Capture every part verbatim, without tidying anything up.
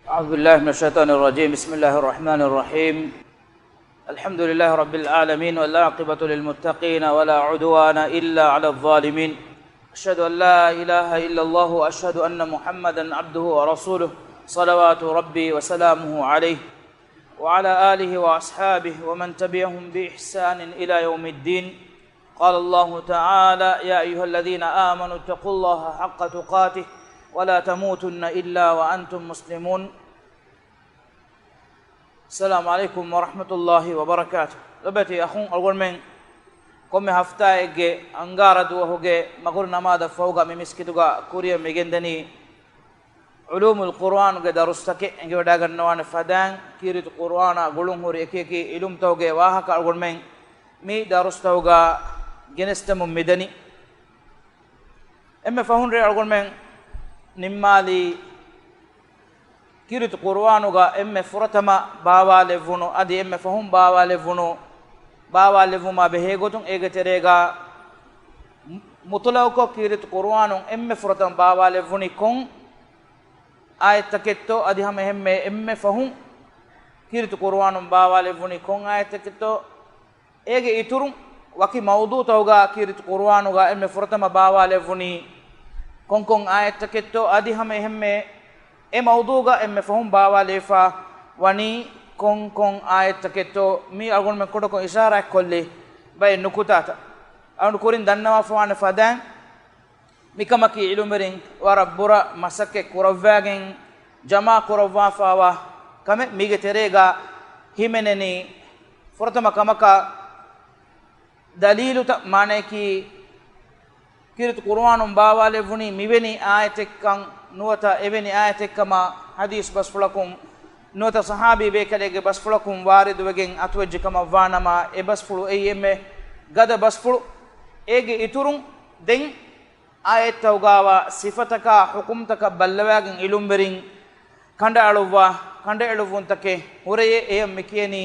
أعوذ بالله من الشيطان الرجيم. بسم الله الرحمن الرحيم. الحمد لله رب العالمين، والعاقبة للمتقين، ولا عدوان إلا على الظالمين. أشهد أن لا إله إلا الله، وأشهد أن محمدا عبده ورسوله، صلوات ربي وسلامه عليه، وعلى آله وأصحابه ومن تبعهم بإحسان إلى يوم الدين. قال الله تعالى: يا أيها الذين آمنوا اتقوا الله حق تقاته ولا تموتن إلا وأنتم مسلمون. السلام عليكم ورحمة الله وبركاته. ލޮބުވެތި އަޚުން، އަޅުގަނޑުމެން ކޮންމެ ހަފްތާއެއްގެ އަންގާރަ ދުވަހުގެ މަގުރިބު ނަމާދަށް ފަހުގަ މި މިސްކިތުގަ ކުރިއަށް މިގެންދަނީ ޢުލޫމުލް ޤުރުއާނުގެ ދަރުސްތަކެއް. އެނގިވަޑައިގަންނަވާނެ ފަދައިން ކީރިތި ޤުރުއާނާ ގުޅުންހުރި އެކިއެކި ޢިލްމުތަކުގެ ވާހަކަ އަޅުގަނޑުމެން މި ދަރުސްތަކުގަ ގެނެސްދެމުން މިދަނީ. އެންމެ ފަހުން ރޭ އަޅުގަނޑުމެން ނިންމާލީ ކީރިތި ޤުރުއާނުގަ އެންމެ ފުރަތަމަ ބާވާލެއްވުނު، އަދި އެންމެ ފަހުން ބާވާލެއްވުނު، ބާވާލެއްވުމާ ބެހޭގޮތުން، އޭގެ ތެރޭގަ މުތުލައަކަށް ކީރިތި ޤުރުއާނުން އެންމެ ފުރަތަމަ ބާވާލެއްވުނީ ކޮން އާޔަތްތަކެއްތޯ، އަދި ހަމަ އެހެންމެ އެންމެ ފަހުން ކީރިތި ޤުރުއާނުން ބާވާލެއްވުނީ ކޮން އާޔަތްތަކެއްތޯ، އޭގެ އިތުރުން ވަކި މައުޟޫޢުތަކުގަ ކީރިތި ޤުރުއާނުގަ އެންމެ ފުރަތަމަ ބާވާލެއްވުނީ ކޮންކޮން އާޔަތްތަކެއްތޯ، އަދި ހަމަ އެހެންމެ އެ މައުޟޫޢުގަ އެންމެ ފަހުން ބާވާލެވިފަ ވަނީ ކޮންކޮން އާޔަތްތަކެއްތޯ، މީ އަޅުގަނޑުމެން ކުޑަކޮށް އިޝާރާތްކޮށްލި ބައެއް ނުކުތާތައް. އަޅުގަނޑު ކުރިން ދަންނަވާފަވާނެ ފަދައިން، މިކަމަކީ ޢިލްމުވެރިން ވަރަށް ބުރަ މަސައްކަތް ކުރައްވާގެން ޖަމާ ކުރައްވާފައިވާ ކަމެއް. މީގެ ތެރޭގަ ހިމެނެނީ ފުރަތަމަ ކަމަކަށް ދަލީލުތައް، މާނަޔަކީ ކީރިތި ޤުރުއާނުން ބާވާލެއްވުނީ މިވެނި އާޔަތެއްކަން ނުވަތަ އެވެނި އާޔަތެއްކަމަށް ޙަދީޘް ބަސްފުޅަކުން ނުވަތަ ޞަޙާބީ ބޭކަލެއްގެ ބަސްފުޅަކުން ވާރިދުވެގެން އަތުވެއްޖެ ކަމަށް ވާނަމަ، އެ ބަސްފުޅު އެއީ އެންމެ ގަދަ ބަސްފުޅު. އޭގެ އިތުރުން ދެން އާޔަތްތަކުގައިވާ ސިފަތަކާ ޙުކުމްތަކަށް ބައްލަވާގެން ޢިލްމުވެރިން ކަނޑައަޅުއްވާ ކަނޑައެޅުއްވުންތަކެއް ހުރެޔޭ. އެޔަށް މިކިޔަނީ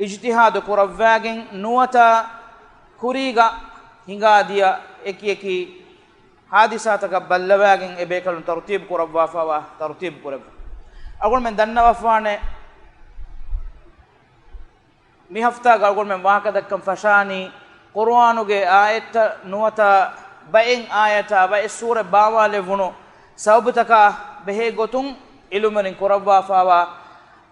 އިޖްތިހާދު ކުރައްވާގެން ނުވަތަ ކުރީގަ ހިނގާދިޔަ އެކިއެކި ޙާދިސާތަކަށް ބައްލަވާގެން އެބޭކަލުން ތަރުތީބު ކުރައްވާފައިވާ ތަރުތީބު ކުރެއްވުން. އަޅުގަނޑުމެން ދަންނަވާފަވާނެ، މި ހަފްތާގަ އަޅުގަނޑުމެން ވާހަކަދައްކަން ފަށާނީ، ޤުރުއާނުގެ އާޔަތްތައް ނުވަތަ ބައެއް އާޔަތާ ބައެއް ސޫރަތް ބާވާލެއްވުނު ސަބަބުތަކާ ބެހޭގޮތުން ޢިލްމުވެރިން ކުރައްވާފައިވާ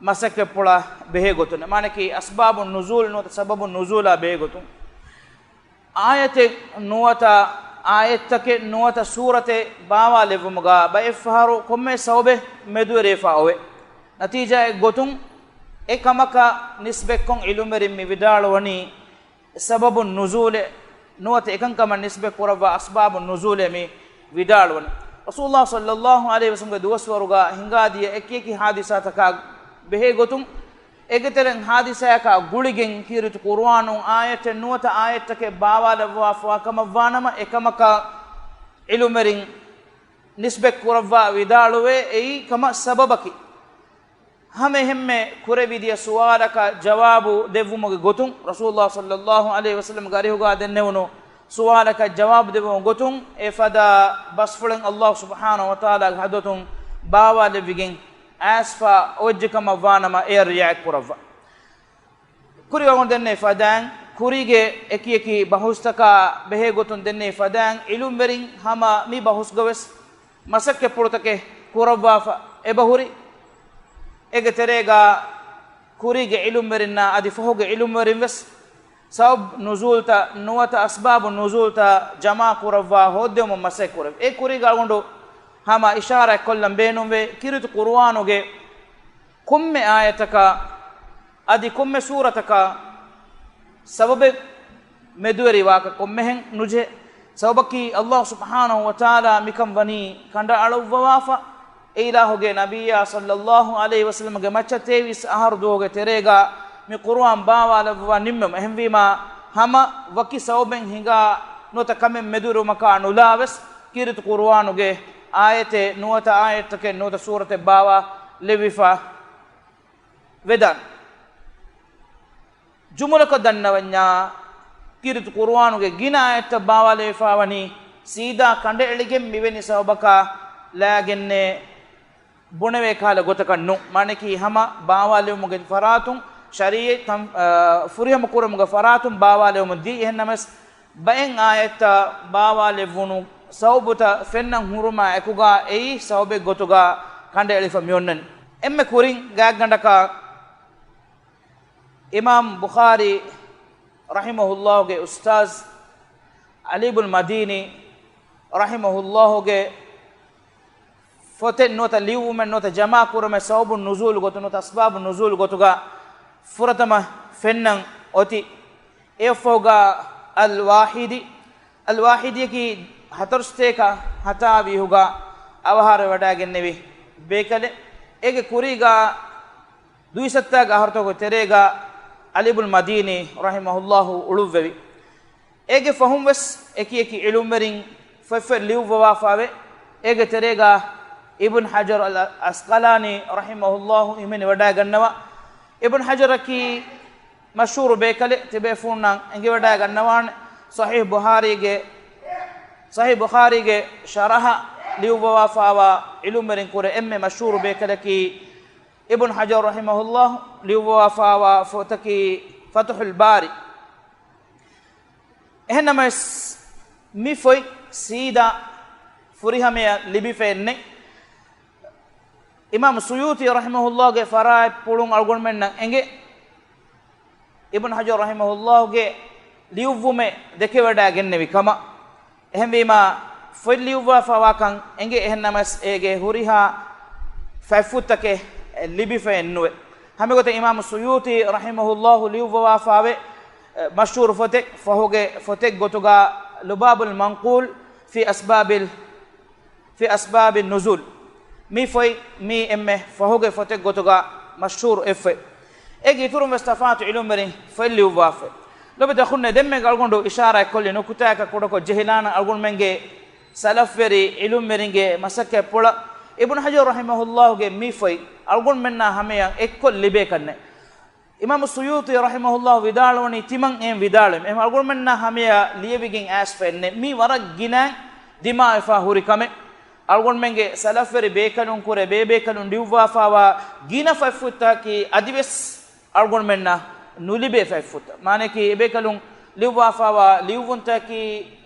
މަސައްކަތްޕުޅާ ބެހޭގޮތުން. މާނައަކީ އަސްބާބު ނުޒޫލް ނުވަތަ ސަބަބު ނުޒޫލާ ބެހޭގޮތުން. އާޔަތެއް ނުވަތަ އާޔަތްތަކެއް ނުވަތަ ސޫރަތެއް ބާވާލެއްވުމުގަ ބައެއްފަހަރު ކޮންމެ ސަބަބެއް މެދުވެރިވެފަ އޮވޭ. ނަތީޖާއެއް ގޮތުން އެ ކަމަކަށް ނިސްބަތްކޮށް ޢިލްމުވެރިން މި ވިދާޅުވަނީ ސަބަބު ނުޒޫލެއް ނުވަތަ އެކަންކަމަށް ނިސްބަތް ކުރައްވާ އަސްބާބު ނުޒޫލޭ މި ވިދާޅުވަނީ. ރަސޫލުﷲ ޞައްލަﷲ ޢަލައިހި ވަސައްލަމްގެ ދުވަސްވަރުގަ ހިނގާދިޔަ އެކިއެކި ޙާދިސާތަކާ ބެހޭގޮތުން، އޭގެތެރެއިން ޙާދިސާއަކާ ގުޅިގެން ކީރިތި ޤުރުއާނުން އާޔަތެއް ނުވަތަ އާޔަތްތަކެއް ބާވާލައްވާފައިވާ ކަމަށްވާނަމަ، އެކަމަކަށް ޢިލްމުވެރިން ނިސްބަތް ކުރައްވާ ވިދާޅުވޭ، އެއީ ކަމަށް ސަބަބަކީ. ހަމައެހެންމެ ކުރެވިދިޔަ ސުވާލަކަށް ޖަވާބު ދެއްވުމުގެ ގޮތުން، ރަސޫލުﷲ ޞައްލަﷲ ޢަލައިހި ވަސައްލަމްގެ އަރިހުގަ ދެންނެވުނު ސުވާލަކަށް ޖަވާބު ދެއްވުމުގެ ގޮތުން، އެފަދަ ބަސްފުޅެއް ﷲ ސުބްޙާނަހޫ ވަތަޢާލާގެ ޙަޟްރަތުން ބާވާލެއްވިގެން އައިސްފަ އޮވެއްޖެ ކަމަށް ވާނަމަ، އެޔަށް ރިޢާޔަތް ކުރައްވާ. ކުރިއަށް އަޅުގަނޑު ދެންނެވި ފަދައިން، ކުރީގެ އެކިއެކި ބަހުސްތަކާ ބެހޭގޮތުން ދެންނެވި ފަދައިން، ޢިލްމުވެރިން ހަމަ މި ބަހުސްގަވެސް މަސައްކަތްޕުޅުތަކެއް ކުރައްވާފަ އެބަހުރި. އޭގެ ތެރޭގަ ކުރީގެ ޢިލްމުވެރިންނާ އަދި ފަހުގެ ޢިލްމުވެރިން ވެސް ސަބަބު ނުޒޫލްތައް ނުވަތަ އަސްބާބު ނުޒޫލްތައް ޖަމާ ކުރައްވާ ހޯއްދެވުމަށް މަސައްކަތް ކުރެވި. އެ ކުރީގަ އަޅުގަނޑު ހަމަ އިޝާރާތް ކޮށްލަން ބޭނުންވޭ، ކީރިތި ޤުރުއާނުގެ ކޮންމެ އާޔަތަކާ އަދި ކޮންމެ ސޫރަތަކާ ސަބަބެއް މެދުވެރިވާކަށް ކޮންމެހެން ނުޖެހޭ. ސަބަބަކީ، ﷲ ސުބްޙާނަހޫ ވަތަޢާލާ މިކަން ވަނީ ކަނޑައަޅުއްވަވާފަ، އެ އިލާހުގެ ނަބިއްޔާ ޞައްލަﷲ ޢަލައިހި ވަސައްލަމްގެ މައްޗަށް ތޭވީސް އަހަރު ދުވަހުގެ ތެރޭގަ މި ޤުރުއާން ބާވާލައްވަވާ ނިންމެމުން. އެހެންވީމާ، ހަމަ ވަކި ސަބަބެއް ހިނގާ ނުވަތަ ކަމެއް މެދުވެރިވުމަކާ ނުލާވެސް، ކީރިތި ޤުރުއާނުގެ އާޔަތެއް ނުވަތަ އާޔަތްތަކެއް ނުވަތަ ސޫރަތެއް ބާވާލެއްވިފަ ވެދާނެ. ޖުމުލަކޮށް ދަންނަވަންޏާ، ކީރިތި ޤުރުއާނުގެ ގިނަ އާޔަތްތައް ބާވާލެވިފަ ވަނީ ސީދާ ކަނޑައެޅިގެން މިވެނި ސަބަބަކާ ލާގެންނޭ. ބުނެވޭ ކަހަލަ ގޮތަކަށް ނޫން. މާނައަކީ ހަމަ ބާވާލެވުމުގެ ފަރާތުން ޝަރީޢަތް ތަން-، އާ، ފުރިހަމަ ކުރުމުގެ ފަރާތުން ބާވާލެވުމުން ދީ. އެހެންނަމަވެސް ބައެއް އާޔަތްތައް ބާވާލެއްވުނު ސަބަބުތައް ފެންނަން ހުރުމާ އެކުގަ އެއީ ސަބަބެއް ގޮތުގަ ކަނޑައެޅިފަ މިއޮންނަނީ. އެންމެ ކުރިން ގާތްގަނޑަކަށް އިމާމް ބުޚާރީ ރަޙިމަހުﷲގެ އުސްތާޒް ޢަލީ ބުން މަދީނީ ރަޙިމަހުﷲގެ ފޮތެއް ނުވަތަ ލިޔުއްވުމެއް ނުވަތަ ޖަމާ ކުރުމެއް ސަބަބު ނުޒޫލު ގޮތުން ނުވަތަ އަސްބާބު ނުޒޫލު ގޮތުގަ ފުރަތަމަ ފެންނަން އޮތީ. އެއަށްފަހުގަ އަލް ވާހިދީ، އަލް ވާހިދީއަކީ ހަތަރުސަތޭކަ ހަތާވީހުގަ އަވަހާރަވެވަޑައިގެންނެވި ބޭކަލެއް. އޭގެ ކުރީގަ ދުއިސައްތާގެ އަހަރުތަކުގެ ތެރޭގަ ޢަލީ ބުން މަދީނީ ރަޙިމަހުﷲ އުޅުއްވެވި. އޭގެ ފަހުން ވެސް އެކި އެކި ޢިލްމުވެރިން ފޮތް ފޮތް ލިޔުއްވަވާފައިވޭ. އޭގެ ތެރޭގަ އިބްނު ޙަޖަރު އަލް ޢަސްޤަލާނީ ރަޙިމަހުﷲ ހިމެނިވަޑައިގަންނަވާ. އިބްނު ޙަޖަރަކީ މަޝްހޫރު ބޭކަލެއް، ތިބޭފުޅުންނަށް އެނގިވަޑައިގަންނަވާނެ. ޞަޙީޙު ބުޚާރީގެ، ޞަޙީޙު ބުޚާރީގެ ޝަރަޙަ ލިޔުއްވަވާފައިވާ ޢިލްމުވެރިން ކުރެ އެންމެ މަޝްހޫރު ބޭކަލަކީ އިބްނު ޙަޖަރު ރަޙިމަހުﷲ ލިޔުއްވަވާފައިވާ ފޮތަކީ ފަތުޙުލް ބާރީ. އެހެންނަމަވެސް، މި ފޮތް ސީދާ ފުރިހަމަޔަށް ލިބިފައެއް ނެތް. އިމާމު ސުޔޫޠީ ރަޙިމަހުﷲގެ ފަރާތްޕުޅުން އަޅުގަނޑުމެންނަށް އެނގޭ، އިބްނު ޙަޖަރު ރަޙިމަހުﷲގެ ލިޔުއްވުމެއް ދެކެވަޑައިގެންނެވި ކަމަށް. އެހެންވީމާ، ފޮތް ލިޔުއްވާފައިވާކަން އެނގޭ، އެހެންނަމަވެސް އޭގެ ހުރިހާ ފަތްފުށްތަކެއް ލިބިފައެއް ނުވޭ. ހަމައެގޮތަށް އިމާމު ސުޔޫޠީ ރަޙިމަހުﷲ ލިޔުއްވަވާފައިވޭ، އެ، މަޝްހޫރު ފޮތެއް، ފަހުގެ ފޮތެއް ގޮތުގަ ލުބާބުލް މަންޤޫލް ފީ އަސްބާބިލް، ފީ އަސްބާބި ނުޒޫލް. މި ފޮތް މީ އެންމެ ފަހުގެ ފޮތެއް ގޮތުގަ މަޝްހޫރު އެއް ފޮތް. އޭގެ އިތުރުން ވެސް ތަފާތު ޢިލްމުވެރިން ފޮތް ލިޔުއްވާފައި. ލޮބުވެތި އަޚުންނޭ، ދެންމެ އަޅުގަނޑު އިޝާރާތް ކޮށްލި ނުކުތާއަކަށް ކުޑަކޮށް ޖެހިލާނަން އަޅުގަނޑުމެންގެ ސަލަފްވެރި ޢިލްމުވެރިންގެ މަސައްކަތްޕުޅަށް. އިބްނު ޙަޖަރު ރަޙިމަހުﷲގެ މި ފޮތް އަޅުގަނޑުމެންނާ ހަމަޔަށް އެއްކޮށް ލިބޭކަށްނެއް. އިމާމު ސުޔޫޠީ ރަޙިމަހުﷲ ވިދާޅުވަނީ ތިމަން އެހެން ވިދާޅުވެ. އެހެން އަޅުގަނޑުމެންނާ ހަމަޔަށް ލިޔެވިގެން އައިސްފައެއްނެއް. މީ ވަރަށް ގިނައިން ދިމާވެފަ ހުރި ކަމެއް. އަޅުގަނޑުމެންގެ ސަލަފްވެރި ބޭކަލުން ކުރެ ބޭބޭކަލުން ލިޔުއްވާފައިވާ ގިނަ ފަތްފުށްތަކަކީ އަދިވެސް އަޅުގަނޑުމެންނަށް ނުލިބޭ ފަތްފުށްތައް. މާނައަކީ އެބޭކަލުން ލިޔުއްވާފައިވާ ލިޔުއްވުންތަކަކީ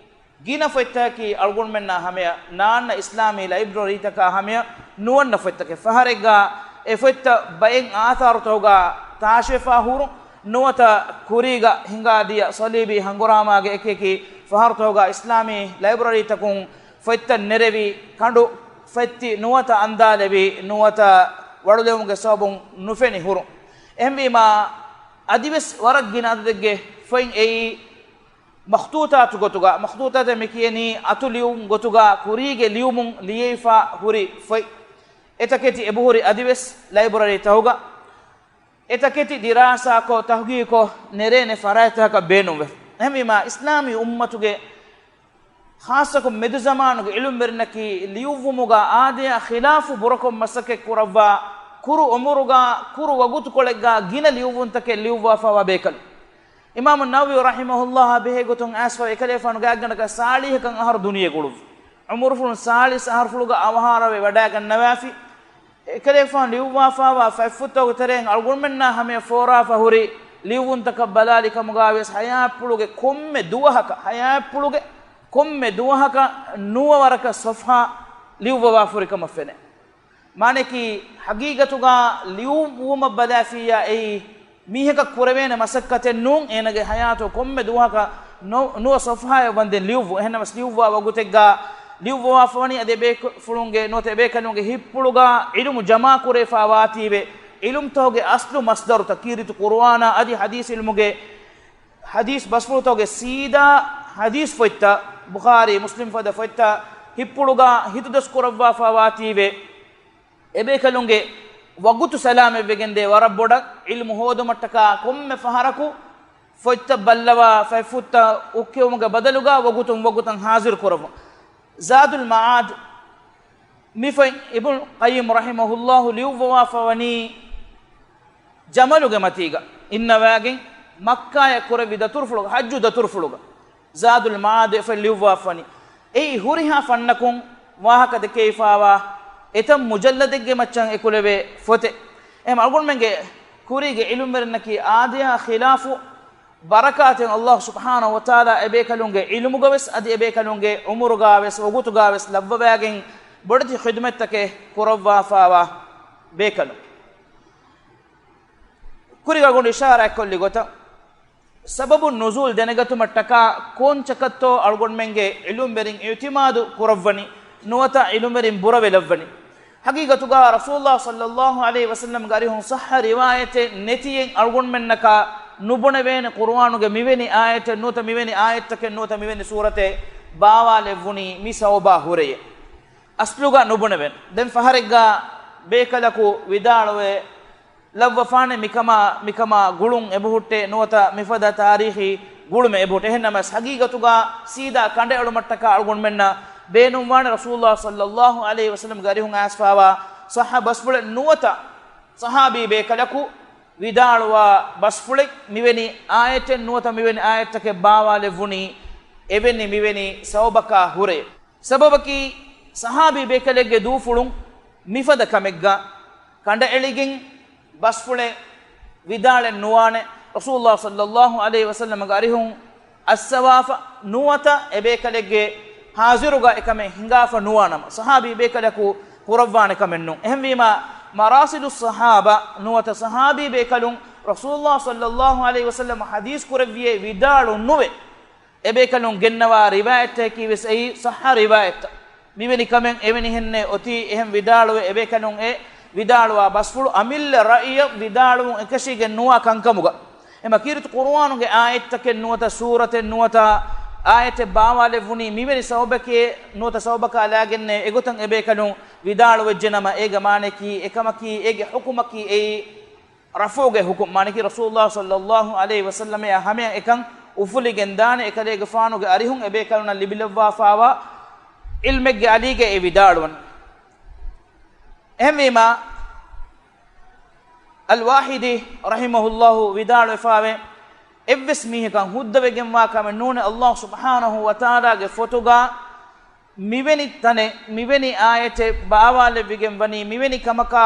ގިނަ ފޮތްތަކަކީ އަޅުގަނޑުމެންނާ ހަމަޔަށް ނާންނަ އިސްލާމީ ލައިބްރަރީތަކާ ހަމަޔަށް ނުވަންނަ ފޮތްތަކެއް. ފަހަރެއްގަ އެ ފޮތްތައް ބައެއް އާސާރުތަކުގަ ތާށިވެފަ ހުރުން، ނުވަތަ ކުރީގަ ހިނގާދިޔަ ޞަލީބީ ހަނގުރާމާގެ އެކި އެކި ފަހަރުތަކުގަ އިސްލާމީ ލައިބްރަރީތަކުން ފޮތްތައް ނެރެވި، ކަނޑު ފޮތްތި ނުވަތަ އަންދާލެވި، ނުވަތަ ވަޅުލެވުމުގެ ސަބަބުން ނުފެނި ހުރުން. އެހެންވީމާ، އަދިވެސް ވަރަށް ގިނަ އަދަދެއްގެ ފޮތް އެއީ މަޚްޠޫޠާތު ގޮތުގަ، މަޚްޠޫޠާތަށް މި ކިޔަނީ އަތު ލިޔުން ގޮތުގަ ކުރީގެ ލިޔުމުން ލިޔެފަ ހުރި ފޮތް. އެތަކެތި އެބަހުރި އަދިވެސް ލައިބްރަރީތަކުގަ. އެތަކެތި ދިރާސާކޮށް، ތަޙްޤީޤުކޮށް ނެރޭނެ ފަރާތްތަކަކަށް ބޭނުންވެ. އެހެންވީމާ، އިސްލާމީ އުއްމަތުގެ ޚާއްޞަކޮށް މެދުޒަމާނުގެ ޢިލްމުވެރިންނަކީ ލިޔުއްވުމުގަ އާދަޔާ ޚިލާފު ބުރަކޮށް މަސައްކަތް ކުރައްވާ، ކުރު އުމުރުގަ، ކުރު ވަގުތުކޮޅެއްގަ ގިނަ ލިޔުއްވުންތަކެއް ލިޔުއްވާފައިވާ ބޭކަލުން. އިމާމު ނަވަވީ ރަޙިމަހުﷲ އާ ބެހޭ ގޮތުން އައިސްފަ އެކަލޭފާނު ގާތްގަނޑަކަށް ސާޅީހަކަށް އަހަރު ދުނިޔެ ގުޅުއްވި. ޢުމުރުފުޅުން ސާޅީސް އަހަރުފުޅުގަ އަވަހާރަވެ ވަޑައިގަންނަވާފި. އެކަލޭފާނު ލިޔުއްވާފައިވާ ފަތްފުށްތަކުގެ ތެރެއިން އަޅުގަނޑުމެންނާ ހަމަޔަށް ފޯރާފަ ހުރި ލިޔުއްވުންތަކަށް ބަލާލި ކަމުގައިވިޔަސް ޙަޔާތްޕުޅުގެ ކޮންމެ ދުވަހަކަށް، ޙަޔާތްޕުޅުގެ ކޮންމެ ދުވަހަކަށް ނުވަ ވަރަކަށް ޞަފްޙާ ލިޔުއްވަވާފަ ހުރި ކަމަށް ފެނޭ. މާނައަކީ، ޙަޤީޤަތުގަ ލިޔުއްވުމަށް ބަލާފިއްޔާ އެއީ މީހަކަށް ކުރެވޭނެ މަސައްކަތެއް ނޫން، އޭނަގެ ޙަޔާތު ކޮންމެ ދުވަހަކަށް ނު-، ނުވަ ޞަފްޙާއެއް ވަންދެން ލިޔުއްވުން. އެހެންނަމަވެސް ލިޔުއްވާ ވަގުތެއްގަ ލިޔުއްވަވާފަވަނީ އަދި އެބޭފުޅުންގެ ނުވަތަ އެބޭކަލުންގެ ހިތްޕުޅުގަ ޢިލްމު ޖަމާކުރެވިފަ ވާތީވެ، ޢިލްމުތަކުގެ އަސްލު މަޞްދަރުތައް ކީރިތި ޤުރުއާނާ އަދި ޙަދީޘް ޢިލްމުގެ ޙަދީޘް ބަސްފުޅުތަކުގެ ސީދާ ޙަދީޘް ފޮތްތައް، ބުޚާރީ، މުސްލިމް ފަދަ ފޮތްތައް ހިތްޕުޅުގަ ހިތުދަސްކުރައްވާފަ ވާތީވެ، އެބޭކަލުންގެ ވަގުތު ސަލާމަތްވެގެންދޭ ވަރަށް ބޮޑަށް. ޢިލްމު ހޯދުމަށްޓަކާ ކޮންމެ ފަހަރަކު ފޮތްތައް ބައްލަވާ، ފަތްފުށްތައް އުއްކެވުމުގެ ބަދަލުގަ ވަގުތުން ވަގުތަށް ޙާޟިރު ކުރައްވުން. ޒާދުލް މަޢާދް، މި ފޮތް އިބްނު ޤައްޔިމް ރަޙިމަހުﷲ ލިޔުއްވަވާފަ ވަނީ ޖަމަލުގެ މަތީގަ އިންނަވާގެން، މައްކާޔަށް ކުރެއްވި ދަތުރުފުޅުގަ، ޙައްޖު ދަތުރުފުޅުގަ ޒާދުލް މަޢާދު އެ ފޮތް ލިޔުއްވާފަ ވަނީ. އެއީ ހުރިހާ ފަންނަކުން ވާހަކަ ދެކެވިފައިވާ އެތައް މުޖައްލަދެއްގެ މައްޗަށް އެކުލެވޭ ފޮތެއް. އެހެން އަޅުގަނޑުމެންގެ ކުރީގެ ޢިލްމުވެރިންނަކީ އާދަޔާ ޚިލާފު ބަރަކާތެއް ﷲ ސުބްޙާނަހޫ ވަތަޢާލާ އެބޭކަލުންގެ ޢިލްމުގަވެސް އަދި އެބޭކަލުންގެ ޢުމުރުގާވެސް ވަގުތުގާވެސް ލައްވަވައިގެން ބޮޑެތި ޚިދުމަތްތަކެއް ކުރައްވާފާވާ ބޭކަލުން. ކުރީގަ އަޅުގަނޑު އިޝާރާތްކޮށްލި ގޮތަށް، ސަބަބު ނުޒޫލް ދެނެގަތުމަށްޓަކާ ކޯންޗަކަށްތޯ އަޅުގަނޑުމެންގެ ޢިލްމުވެރިން އިޢުތިމާދު ކުރައްވަނީ، ނުވަތަ ޢިލްމުވެރިން ބުރަވެލައްވަނީ. ޙަޤީޤަތުގަ ރަސޫލުﷲ ޞައްލައްލާހު ޢަލައިހި ވަސައްލަމްގެ އަރިހުން ޞައްޙަ ރިވާޔަތެއް ނެތިއެއް އަޅުގަނޑުމެންނަކަށް ނުބުނެވޭނެ ޤުރުއާނުގެ މިވެނި އާޔަތެއް ނުވަތަ މިވެނި އާޔަތްތަކެއް ނުވަތަ މިވެނި ސޫރަތެއް ބާވާލެއްވުނީ މި ސަބަބާ ހުރެޔޭ. އަސްލުގަ ނުބުނެވެން. ދެން ފަހަރެއްގަ ބޭކަލަކު ވިދާޅުވެ ލައްވަފާނެ މިކަމާ، މިކަމާ ގުޅުން އެބަހުއްޓޭ ނުވަތަ މިފަދަ ތާރީޚީ ގުޅުމެއް އެބަހުއްޓޭ. އެހެންނަމަވެސް ޙަޤީޤަތުގަ ސީދާ ކަނޑައެޅުމަށްޓަކާ އަޅުގަނޑުމެންނަށް ބޭނުންވާނެ ރަސޫލުﷲ ޞައްލައްލާހު ޢަލައިހި ވަސައްލަމްގެ އަރިހުން އައިސްފާވާ ޞައްޙަ ބަސްފުޅެއް ނުވަތަ ޞަޙާބީ ބޭކަލަކު ވިދާޅުވާ ބަސްފުޅެއް މިވެނި އާޔަތެއް ނުވަތަ މިވެނި އާޔަތްތަކެއް ބާވާލެއްވުނީ އެވެނި މިވެނި ސަބަބަކާ ހުރެ. ސަބަބަކީ، ޞަޙާބީ ބޭކަލެއްގެ ދޫފުޅުން މިފަދަ ކަމެއްގަ ކަނޑައެޅިގެން ބަސްފުޅެއް ވިދާޅެއް ނުވާނެ، ރަސޫލުﷲ ޞައްލައްލާހު ޢަލައިހި ވަސައްލަމްގެ އަރިހުން އައްސަވާފަ ނުވަތަ އެބޭކަލެއްގެ ޙާޟިރުގަ އެކަމެއް ހިނގާފަ ނުވާނަމަ، ޞަޙާބީ ބޭކަލަކު ކުރައްވާނެ ކަމެއް ނޫން. އެހެންވީމާ، މަރާސިލުއް ޞަޙާބާ ނުވަތަ ޞަޙާބީ ބޭކަލުން ރަސޫލުﷲ ޞައްލައްލާހު ޢަލައިހި ވަސައްލަމް ޙަދީޘް ކުރެއްވިއޭ ވިދާޅު ނުވެ، އެބޭކަލުން ގެންނަވާ ރިވާޔަތްތަކަކީވެސް އެއީ ޞައްޙަ ރިވާޔަތްތައް. މިވެނި ކަމެއް އެވެނިހެންނޭ އޮތީ، އެހެން ވިދާޅުވެ އެބޭކަލުން އެ ވިދާޅުވާ ބަސްފުޅު އަމިއްލަ ރައިޔަށް ވިދާޅުވުން އެކަށީގެން ނުވާ ކަންކަމުގަ. އެމަ ކީރިތި ޤުރުއާނުގެ އާޔަތްތަކެއް ނުވަތަ ސޫރަތެއް ނުވަތަ އާޔަތެއް ބާވާލެއްވުނީ މިވެނި ސަބަބެކޭ ނުވަތަ ސަބަބަކާ ލާގެންނޭ އެގޮތަށް އެބޭކަލުން ވިދާޅުވެއްޖެނަމަ، އޭގެ މާނައަކީ އެކަމަކީ އޭގެ ޙުކުމަކީ އެއީ ރަފުޢުގެ ޙުކުމް، މާނައަކީ ރަސޫލުﷲ ޞައްލައްލާހު ޢަލައިހި ވަސައްލަމައާ ހަމަޔަށް އެކަން އުފުލިގެންދާނެ، އެކަލޭގެފާނުގެ އަރިހުން އެބޭކަލުންނަށް ލިބިލައްވާފާވާ ޢިލްމެއްގެ އަލީގައި އެ ވިދާޅުވަން. އެހެންވީމާ، އަލްވާހިދީ ރަޙިމަހުﷲ ވިދާޅުވެފާވޭ، އެއްވެސް މީހަކަށް ހުއްދަވެގެންވާ ކަމެއް ނޫނޭ، ﷲ ސުބްޙާނަހޫ ވަތަޢާލާގެ ފޮތުގަ މިވެނި ތަނެއް، މިވެނި އާޔަތެއް ބާވާލެއްވިގެން ވަނީ، މިވެނި ކަމަކާ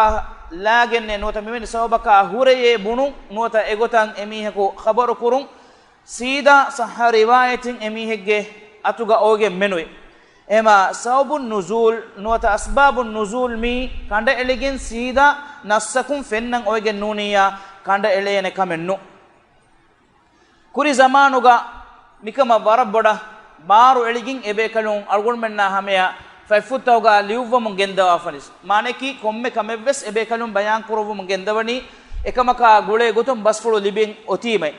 ލާގެންނޭ ނުވަތަ މިވެނި ސަބަބަކާ ހުރެޔޭ ބުނުން ނުވަތަ އެގޮތަށް އެމީހަކު ޚަބަރު ކުރުން، ސީދާ ޞައްޙަ ރިވާޔަތެއް އެމީހެއްގެ އަތުގަ އޮވެގެން މެނުވޭ. އެމާ ސަބަބުން ނުޒޫލް ނުވަތަ އަސްބާބުން ނުޒޫލް މީ ކަނޑައެޅިގެން ސީދާ ނައްޞަކުން ފެންނަން އޮވެގެން ނޫނިއްޔާ ކަނޑައެޅޭނެ ކަމެއް ނޫން. ކުރި ޒަމާނުގަ މިކަމަށް ވަރަށް ބޮޑަށް ބާރު އެޅިގެން އެބޭކަލުން އަޅުގަނޑުމެންނާ ހަމަޔަށް ފަތްފުށްތަކުގަ ލިޔުއްވަމުން ގެންދަވާފަނިސް. މާނައަކީ ކޮންމެ ކަމެއްވެސް އެބޭކަލުން ބަޔާން ކުރައްވަމުން ގެންދަވަނީ އެކަމަކާ ގުޅޭ ގޮތުން ބަސްފުޅު ލިބެން އޮތީމައި.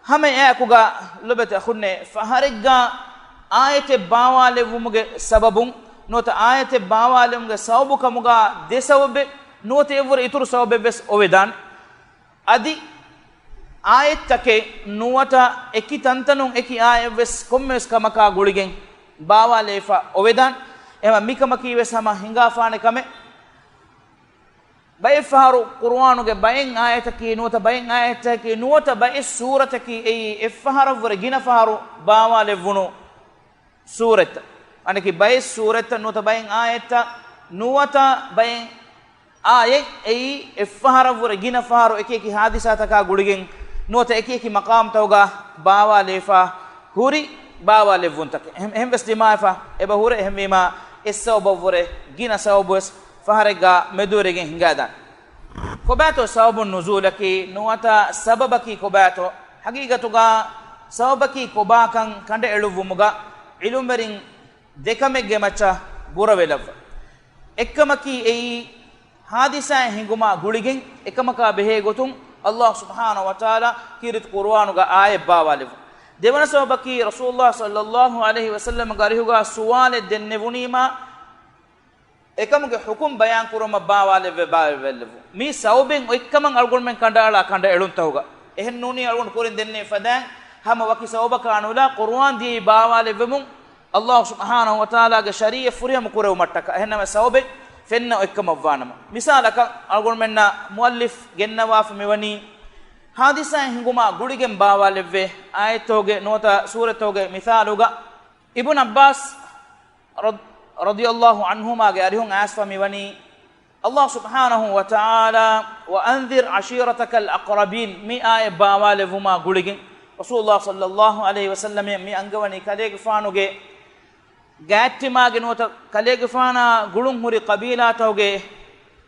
ހަމައެއާއެކުގަ ލޮބެތި އަޚުންނޭ، ފަހަރެއްގަ އާޔަތެއް ބާވާލެއްވުމުގެ ސަބަބުން ނުވަތަ އާޔަތެއް ބާވާލެވުމުގެ ސަބަބު ކަމުގަ ދެ ސަބަބެއް ނުވަތަ އެއަށްވުރެ އިތުރު ސަބަބެއްވެސް އޮވެދާނެ. އަދި އާޔަތްތަކެއް ނުވަތަ އެކި ތަންތަނުން އެކި އާޔަތްވެސް ކޮންމެވެސް ކަމަކާ ގުޅިގެން ބާވާލައިފަ އޮވެދާނެ. އެމަ މިކަމަކީވެސް ހަމަ ހިނގާފާނެ ކަމެއް. ބައެއްފަހަރު ޤުރުއާނުގެ ބައެއް އާޔަތަކީ ނުވަތަ ބައެއް އާޔަތަކީ ނުވަތަ ބައެއް ސޫރަތަކީ އެއީ އެއްފަހަރަށްވުރެ ގިނަ ފަހަރު ބާވާލެއްވުނު ސޫރަތްތައް. އަނެކި ބައެއް ސޫރަތްތައް ނުވަތަ ބައެއް އާޔަތްތައް ނުވަތަ ބައެއް އާޔަތް އެއީ އެއްފަހަރަށްވުރެ ގިނަ ފަހަރު އެކި އެކި ހާދިސާތަކާ ގުޅިގެން ނުވަތަ އެކި އެކި މަޤާމްތަކުގަ ބާވާލައިފަ ހުރި ބާވާލެއްވުންތަކެއް. އެހެން، އެހެންވެސް ދިމާވެފަ އެބަ ހުރެ. އެހެންވީމާ، އެއް ސަބަބަށްވުރެ ގިނަ ސަބަބުވެސް ފަހަރެއްގަ މެދުވެރިގެން ހިނގާދާނެ. ކޮބާތޯ ސަބަބުން ނުޒޫލަކީ ނުވަތަ ސަބަބަކީ ކޮބާތޯ؟ ޙަޤީޤަތުގަ ސަބަބަކީ ކޮބާކަން ކަނޑައެޅުއްވުމުގަ ޢިލްމުވެރިން ދެކަމެއްގެ މައްޗަށް ބުރަވެލައްވަ. އެއްކަމަކީ އެއީ، ހާދިސާއެއް ހިނގުމާ ގުޅިގެން އެކަމަކާ ބެހޭ ގޮތުން ﷲ ސުބްޙާނަހޫ ވަތަޢާލާ ކީރިތި ޤުރުއާނުގަ އާޔަތް ބާވާލެއްވުން. ދެވަނަ ސަބަބަކީ، ރަސޫލުﷲ ޞައްލައްލާހު ޢަލައިހި ވަސައްލަމްގެ އަރިހުގަ ސުވާލެއް ދެންނެވުނީމާ، އެކަމުގެ ޙުކުމް ބަޔާން ކުރުމަށް ބާވާލެއްވެ ބާވާލެއްވުން. މި ސަބަބެއް އޮތްކަމަށް އަޅުގަނޑުމެން ކަނޑައަޅާ ކަނޑައެޅުންތަކުގަ. އެހެން ނޫނީ އަޅުގަނޑު ކުރިން ދެންނެވި ފަދައިން ހަމަ ވަކި ސަބަބަކާ ނުލާ ޤުރުއާން ދިޔައީ ބާވާލެއްވެމުން ﷲ ސުބްޙާނަހޫ ވަތަޢާލާގެ ޝަރީޢަތް ފުރިހަމަ ކުރެވުމަށްޓަކާ. އެހެންނަމަ ސަބަބެއް ފެންނަ އޮތްކަމަށްވާނަމަ. މިސާލަކަށް އަޅުގަނޑުމެންނަށް މުއައްލިފް ގެންނަވާފަ މިވަނީ ހާދިސާއެއް ހިނގުމާ ގުޅިގެން ބާވާލެއްވޭ އާޔަތްތަކުގެ ނުވަތަ ސޫރަތްތަކުގެ މިސާލުގަ. އިބްނު ޢައްބާސް ރަ-، ރަޟިޔަﷲ ޢަންހުމާގެ އަރިހުން އައިސްފަ މިވަނީ، ﷲ ސުބްޙާނަހޫ ވަތަޢާލާ، "وأنذر عشيرتك الأقربين" މި އާޔަތް ބާވާލެއްވުމާ ގުޅިގެން، ރަސޫލުﷲ ޞައްލަﷲ ޢަލައިހި ވަސައްލަމަ މި އަންގަވަނީ ކަލޭގެފާނުގެ ގާތްތިމާގެ ނުވަތަ ކަލޭގެފާނާ ގުޅުން ހުރި ޤަބީލާތަކުގެ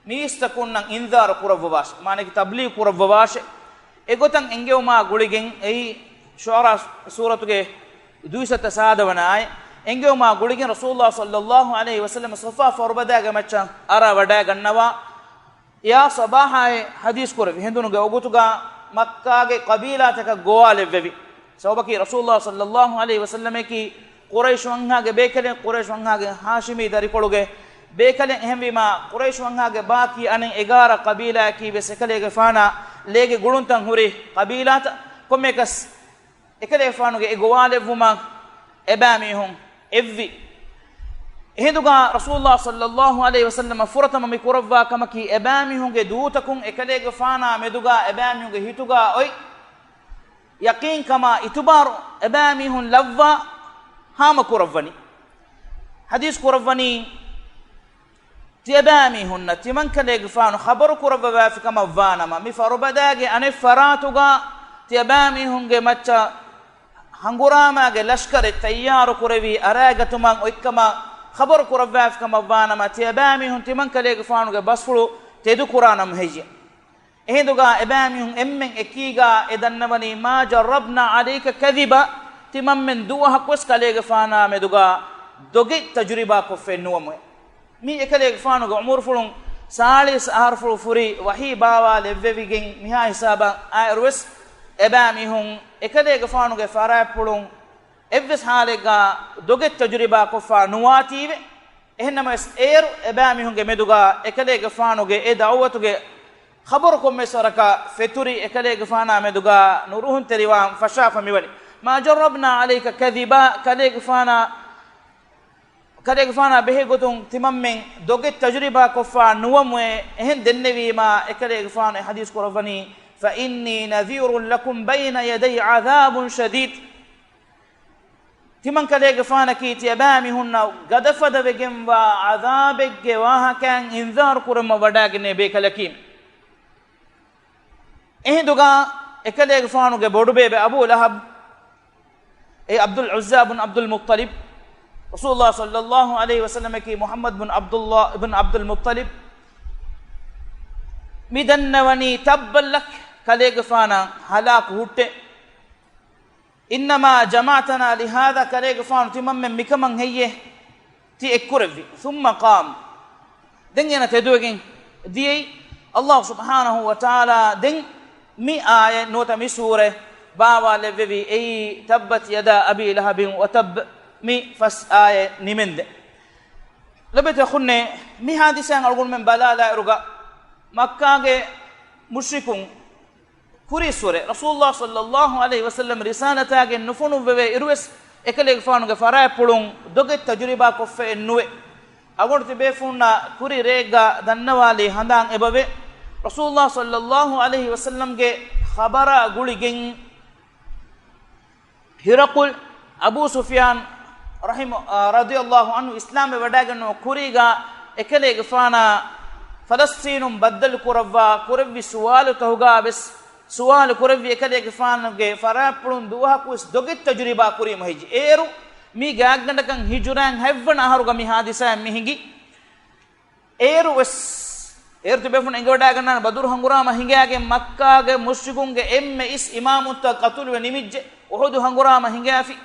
މީސްތަކުންނަށް އިންޒާރު ކުރައްވަވާށެ، މާނައަކީ ތަބްލީޣު ކުރައްވަވާށެ. އެގޮތަށް އެންގެވުމާ ގުޅިގެން އެއީ ޝުޢަރާ ސޫރަތުގެ ދުއިސައްތަ ސާދަ ވަނަ އާޔަތް. އެންގެވުމާ ގުޅިގެން ރަސޫލުﷲ ޞައްލަﷲ ޢަލައިހި ވަސައްލަމަ ޞަފާ ފަރުބަދާގެ މައްޗަށް އަރާ ވަޑައިގަންނަވާ، ޔާ ޞަބާޙާއޭ ޙަދީޘް ކުރެއްވި. ހެނދުނުގެ ވަގުތުގަ މައްކާގެ ޤަބީލާތަކަށް ގޮވާލެއްވެވި. ސަބަބަކީ ރަސޫލުﷲ ޞައްލަﷲ ޢަލައިހި ވަސައްލަމަކީ ޤުރައިޝު ވަންހާގެ ބޭކަލެއް، ޤުރައިޝު ވަންހާގެ ހާޝިމީ ދަރިކޮޅުގެ ބޭކަލެއް. އެހެންވީމާ، ޤުރައިޝު ވަންހާގެ ބާކީ އަނެއް އެގާރަ ޤަބީލާއަކީ ވެސް އެކަލޭގެފާނާ ލޭގެ ގުޅުންތައް ހުރި ޤަބީލާތައް. ކޮންމެއަކަސް އެކަލޭގެފާނުގެ އެ ގޮވާލެއްވުމަށް އެބައިމީހުން އެއްވި. އެހިނދުގަ ރަސޫލުﷲ ޞައްލަﷲ ޢަލައިހި ވަސައްލަމަ ފުރަތަމަ މި ކުރައްވާ ކަމަކީ، އެބައިމީހުންގެ ދޫތަކުން އެކަލޭގެފާނާ މެދުގަ އެބައިމީހުންގެ ހިތުގަ އޮތް ޔަޤީންކަމާ އިތުބާރު އެބައިމީހުން ލައްވާ ހާމަކުރައްވަނީ. ޙަދީޘް ކުރައްވަނީ، ތިޔަބައިމީހުންނަށް ތިމަންކަލޭގެފާނު ޚަބަރު ކުރައްވަވާފި ކަމަށްވާނަމަ، މި ފަރުބަދާގެ އަނެއް ފަރާތުގަ ތިޔަބައިމީހުންގެ މައްޗަށް ހަނގުރާމާގެ ލަޝްކަރެއް ތައްޔާރު ކުރެވި އަރައިގަތުމަށް އޮތްކަމަށް ޚަބަރު ކުރައްވާފި ކަމަށްވާނަމަ، ތިޔަބައިމީހުން ތިމަންކަލޭގެފާނުގެ ބަސްފުޅު ތެދުކުރާނަމަ ހެއްޔެ؟ އެހިނދުގަ އެބައިމީހުން އެންމެން އެކީގަ އެ ދަންނަވަނީ، "ما جربنا عليك كذبا"، ތިމަންމެން ދުވަހަކުވެސް ކަލޭގެފާނާ މެދުގަ ދޮގެއް ތަޖުރިބާ ކޮށްފައެއް ނުވަމުވެ. މީ އެކަލޭގެފާނުގެ އުމުރުފުޅުން ސާޅީސް އަހަރުފުޅު ފުރި ވަޙީ ބާވާލެއްވެވިގެން މިހާ ހިސާބަށް އައިއިރުވެސް، އެބައިމީހުން އެކަލޭގެފާނުގެ ފަރާތްޕުޅުން އެއްވެސް ޙާލެއްގަ ދޮގެއް ތަޖުރިބާ ކޮށްފަ ނުވާތީވެ. އެހެންނަމަވެސް، އޭރު އެބައިމީހުންގެ މެދުގަ އެކަލޭގެފާނުގެ އެ ދަޢުވަތުގެ ޚަބަރު ކޮންމެސް ވަރަކަށް ފެތުރި، އެކަލޭގެފާނާ މެދުގަ ނުރުހުންތެރިވާން ފަށާފަ މިވަނީ. "ما جربنا عليك كذبا"، ކަލޭގެފާނާ، ކަލޭގެފާނާ ބެހޭ ގޮތުން ތިމަންމެން ދޮގެއް ތަޖުރިބާ ކޮށްފަ ނުވަމުވެ. އެހެން ދެންނެވީމާ، އެކަލޭގެފާނު އެ ޙަދީޘް ކުރައްވަނީ، "فإني نذير لكم بين يدي عذاب شديد". ތިމަންކަލޭގެފާނަކީ ތިޔަބައިމީހުންނަށް ގަދަފަދަވެގެންވާ ޢަޛާބެއްގެ ވާހަކައިން އިންޒާރު ކުރަމަށް ވަޑައިގެންނެވި ބޭކަލަކީ. އެހިނދުގަ އެކަލޭގެފާނުގެ ބޮޑުބޭބެ އަބޫ ލަހަބް، އެ ޢަބްދުލް ޢުއްޒާ ބުން ޢަބްދުލް މުއްޠަލިބް، ރަސޫލުﷲ ޞައްލަﷲ ޢަލައިހި ވަސައްލަމަކީ މުޙައްމަދު ބުން ޢަބްދުﷲ ބުން ޢަބްދުލް މުއްޠަލިބް، މި ދަންނަވަނީ، ތައްބައްލަކަ، ކަލޭގެފާނަށް ހަލާކު ހުއްޓޭ. "إنما جمعتنا لهذا"، ކަލޭގެފާނު ތިމަންމެން މިކަމަށް ހެއްޔޭ ތި އެއްކުރެއްވީ؟ "ثم قام"، ދެން އޭނަ ތެދުވެގެން ދިޔައީ. ﷲ ސުބްޙާނަހޫ ވަތަޢާލާ ދެން މި އާޔަތް ނުވަތަ މި ސޫރަ ބާވާލެއްވެވި. އެއީ "تبت يدا أبي لهب وتب" މި ފަސް އާޔަތް ނިމެންދެން. ލޮބުވެތި އަޚުންނޭ، މި ޙާދިސާއިން އަޅުގަނޑުމެން ބަލާލާއިރުގަ، މައްކާގެ މުޝްރިކުން ކުރީއްސުރެ، ރަސޫލުﷲ ޞައްލަﷲ ޢަލައިހި ވަސައްލަމަ ރިސާލަތާގެން ނުފޮނުއްވެވޭ އިރުވެސް، އެކަލޭގެފާނުގެ ފަރާތްޕުޅުން ދޮގެއް ތަޖުރިބާ ކޮށްފައެއް ނުވެ. އަޅުގަނޑު ތިބޭފުޅުންނަށް ކުރި ރެއެއްގަ ދަންނަވާލީ ހަނދާން އެބަވޭ. ރަސޫލުﷲ ޞައްލަﷲ ޢަލައިހި ވަސައްލަމަގެ ޚަބަރާ ގުޅިގެން، ހިރަޤުލް، އަބޫ ސުފިޔާން ރަޙިމަ-، އާ، ރަޟިޔަﷲ ޢަންހު އިސްލާމްވެ ވަޑައިގެންނެވުމުގެ ކުރީގަ އެކަލޭގެފާނާ ފަލަސްޠީނުން ބައްދަލު ކުރައްވާ ކުރެއްވި ސުވާލުތަކުގަ ވެސް ސުވާލު ކުރެއްވި، އެކަލޭގެފާނުގެ ފަރާތްޕުޅުން ދުވަހަކުވެސް ދޮގެއް ތަޖުރިބާ ކުރީމަ ހެއްޔެ؟ އޭރު މީ ގާތްގަނޑަކަށް ހިޖުރައިން ހަތްވަނަ އަހަރުގަ މި ޙާދިސާއެއް މި ހިނގި. އޭރު ވެސް، އޭރު ތިބޭފުޅުން އެނގިވަޑައިގަންނާނެ، ބަދުރު ހަނގުރާމަ ހިނގައިގެން މައްކާގެ މުޝްރިކުންގެ އެންމެ އިސް އިމާމުންތައް ޤަތުލުވެ ނިމިއްޖެ. އުޙުދު ހަނގުރާމަ ހިނގައިފި.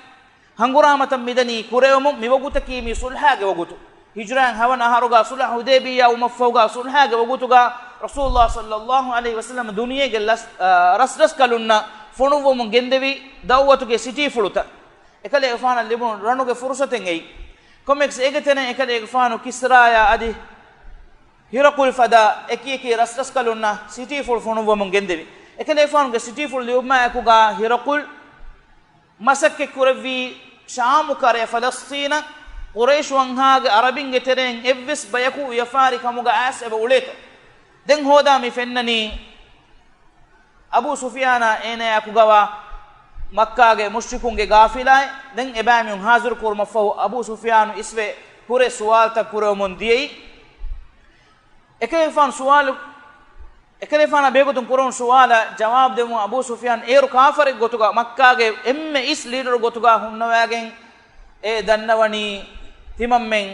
ހަނގުރާމަތައް މިދަނީ ކުރެވެމުން. މިވަގުތަކީ މީ ޞުލްޙާގެ ވަގުތު. ހިޖުރައިން ހަވަނަ އަހަރުގަ ޞުލްޙު ޙުދައިބިއްޔާ ވުމަށްފަހުގަ ޞުލްޙާގެ ވަގުތުގަ ރަސޫލުﷲ ޞައްލަﷲ ޢަލައިހި ވަސައްލަމަ ދުނިޔޭގެ ރަސް-، އަ، ރަސްރަސްކަލުންނަށް ފޮނުއްވަމުން ގެންދެވި ދަޢުވަތުގެ ސިޓީފުޅުތައް. އެކަލޭގެފާނަށް ލިބުނު ރަނުގެ ފުރުޞަތެއް އެއީ. ކޮންމެއަކަސް އޭގެ ތެރެއިން އެކަލޭގެފާނު ކިސްރާޔާ އަދި ހިރަޤުލް ފަދަ އެކި އެކި ރަސްރަސްކަލުންނަށް ސިޓީފުޅު ފޮނުއްވަމުން ގެންދެވި. އެކަލޭގެފާނުގެ ސިޓީފުޅު ލިބުމާއެކުގަ ހިރަޤުލް މަސައްކަތް ކުރެއްވީ، ޝާމު ކަރައި ފަލަސްޠީނަށް ޤުރައިޝު ވަންހާގެ ޢަރަބިންގެ ތެރެއިން އެއްވެސް ބަޔަކު ވިޔަފާރި ކަމުގަ އައިސް އެބަ އުޅޭތޯ. ދެން ހޯދާ މި ފެންނަނީ އަބޫ ސުފިޔާނާ އޭނާއާއެކުގަވާ މައްކާގެ މުޝްރިކުންގެ ގާފިލާއެއް. ދެން އެބައިމީހުން ހާޒިރު ކުރުމަށްފަހު، އަބޫ ސުފިޔާނު އިސްވެ ކުރެ ސުވާލުތައް ކުރެވެމުން ދިޔައީ. އެކަލޭގެފާނު ސުވާލު، އެކަލޭގެފާނާ ބެހޭގޮތުން ކުރެވުނު ސުވާލަށް ޖަވާބު ދެއްވުމަށް އަބޫ ސުފްޔާން އޭރު ކާފަރެއް ގޮތުގަ މައްކާގެ އެންމެ އިސް ލީޑަރު ގޮތުގަ ހުންނަވައިގެން އެ ދަންނަވަނީ ތިމަންމެން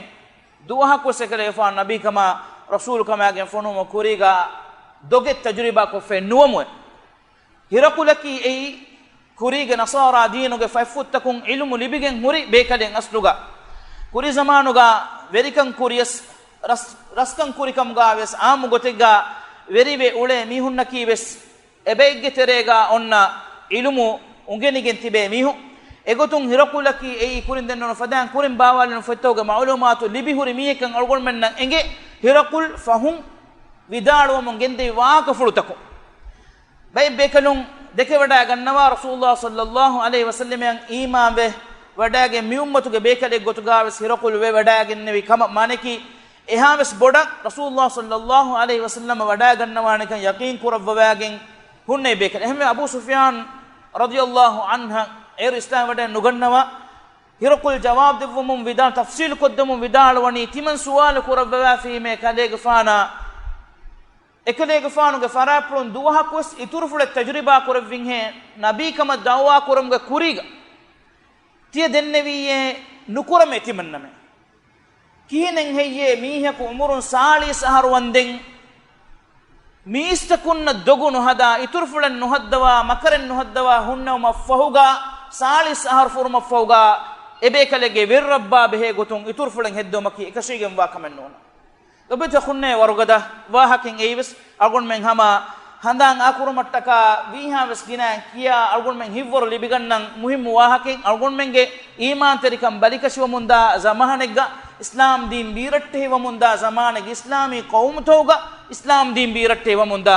ދުވަހަކުވެސް އެކަލޭގެފާނު ނަބީކަމާ ރަސޫލުކަމާގެން ފޮނުވުމުގެ ކުރީގަ ދޮގެއް ތަޖުރިބާ ކޮށްފައެއް ނުވަމުވެ. ހިރަޤުލަކީ އެއީ ކުރީގެ ނަޞާރާ ދީނުގެ ފަތްފުށްތަކުން ޢިލްމު ލިބިގެން ހުރި ބޭކަލެއް އަސްލުގަ. ކުރީ ޒަމާނުގަ ވެރިކަން ކުރިޔަސް ރަސް-، ރަސްކަން ކުރިކަމުގަ ވެސް ޢާއްމު ގޮތެއްގަ ވެރިވެ އުޅޭ މީހުންނަކީ ވެސް އެބައެއްގެ ތެރޭގަ އޮންނަ ޢިލްމު އުނގެނިގެން ތިބޭ މީހުން. އެގޮތުން ހިރަޤުލަކީ އެއީ ކުރިން ދެންނެވުނު ފަދައިން ކުރިން ބާވާލެވުނު ފޮތްތަކުގެ މަޢުލޫމާތު ލިބި ހުރި މީހެއްކަން އަޅުގަނޑުމެންނަށް އެނގޭ. ހިރަޤުލް ފަހުން ވިދާޅުވަމުން ގެންދެވި ވާހަކަފުޅުތަކުން. ބައެއް ބޭކަލުން ދެކެވަޑައިގަންނަވާ، ރަސޫލުﷲ ޞައްލަﷲ ޢަލައިހި ވަސައްލަމައަށް އީމާންވެ ވަޑައިގެން މި އުއްމަތުގެ ބޭކަލެއް ގޮތުގަ ވެސް ހިރަޤުލް ވެ ވަޑައިގެންނެވި ކަމަށް. މާނައަކީ، އެހާވެސް ބޮޑަށް ރަސޫލުﷲ ޞައްލަﷲ ޢަލައިހި ވަސައްލަމަ ވަޑައިގަންނަވާނެކަން ޔަޤީން ކުރައްވަވައިގެން ހުންނެވި ބޭކަލެއް. އެހެންވެ، އަބޫ ސުފްޔާން ރަޟިޔަﷲ ޢަންހަށް އޭރު އިސްލާމް ވަޑައެއް ނުގަންނަވާ، ހިރަޤުލް ޖަވާބު ދެއްވަމުން ވިދާޅު، ތަފްޞީލު ކޮށްދެމުން ވިދާޅުވަނީ، ތިމަން ސުވާލު ކުރައްވަވާފީމޭ ކަލޭގެފާނާ، އެކަލޭގެފާނުގެ ފަރާތްޕުޅުން ދުވަހަކުވެސް އިތުރުފުޅެއް ތަޖުރިބާ ކުރެއްވިންހޭ، ނަބީކަމަށް ދަޢުވާ ކުރުމުގެ ކުރީގަ ތިޔަ ދެންނެވީއޭ ނުކުރަމޭ ތިމަންނަމޭ. ކިހިނެއް ހެއްޔޭ މީހަކު އުމުރުން ސާޅީސް އަހަރު ވަންދެން މީސްތަކުންނަށް ދޮގު ނުހަދާ، އިތުރުފުޅެއް ނުހައްދަވާ، މަކަރެއް ނުހައްދަވާ ހުންނެވުމަށް ފަހުގަ، ސާޅީސް އަހަރު ފުރުމަށްފަހުގަ، އެބޭކަލެއްގެ ވެރިރައްބާ ބެހޭ ގޮތުން އިތުރުފުޅެއް ހެއްދެވުމަކީ އެކަށީގެންވާ ކަމެއް ނޫން. ލޮބުވެތި އަޚުންނޭ، ވަރުގަދަ ވާހަކައެއް އެއީވެސް. އަޅުގަނޑުމެން ހަމަ ހަނދާން އާކުރުމަށްޓަކާ ވީހާވެސް ގިނައިން ކިޔާ، އަޅުގަނޑުމެން ހިތްވަރު ލިބިގަންނަން މުހިއްމު ވާހަކައެއް. އަޅުގަނޑުމެންގެ އީމާންތެރިކަން ބަލިކަށިވަމުންދާ ޒަމާނެއްގަ، އިސްލާމް ދީން ބީރައްޓެހިވަމުންދާ ޒަމާނެއްގަ، އިސްލާމީ ޤައުމުތަކުގަ އިސްލާމް ދީން ބީރައްޓެހިވަމުންދާ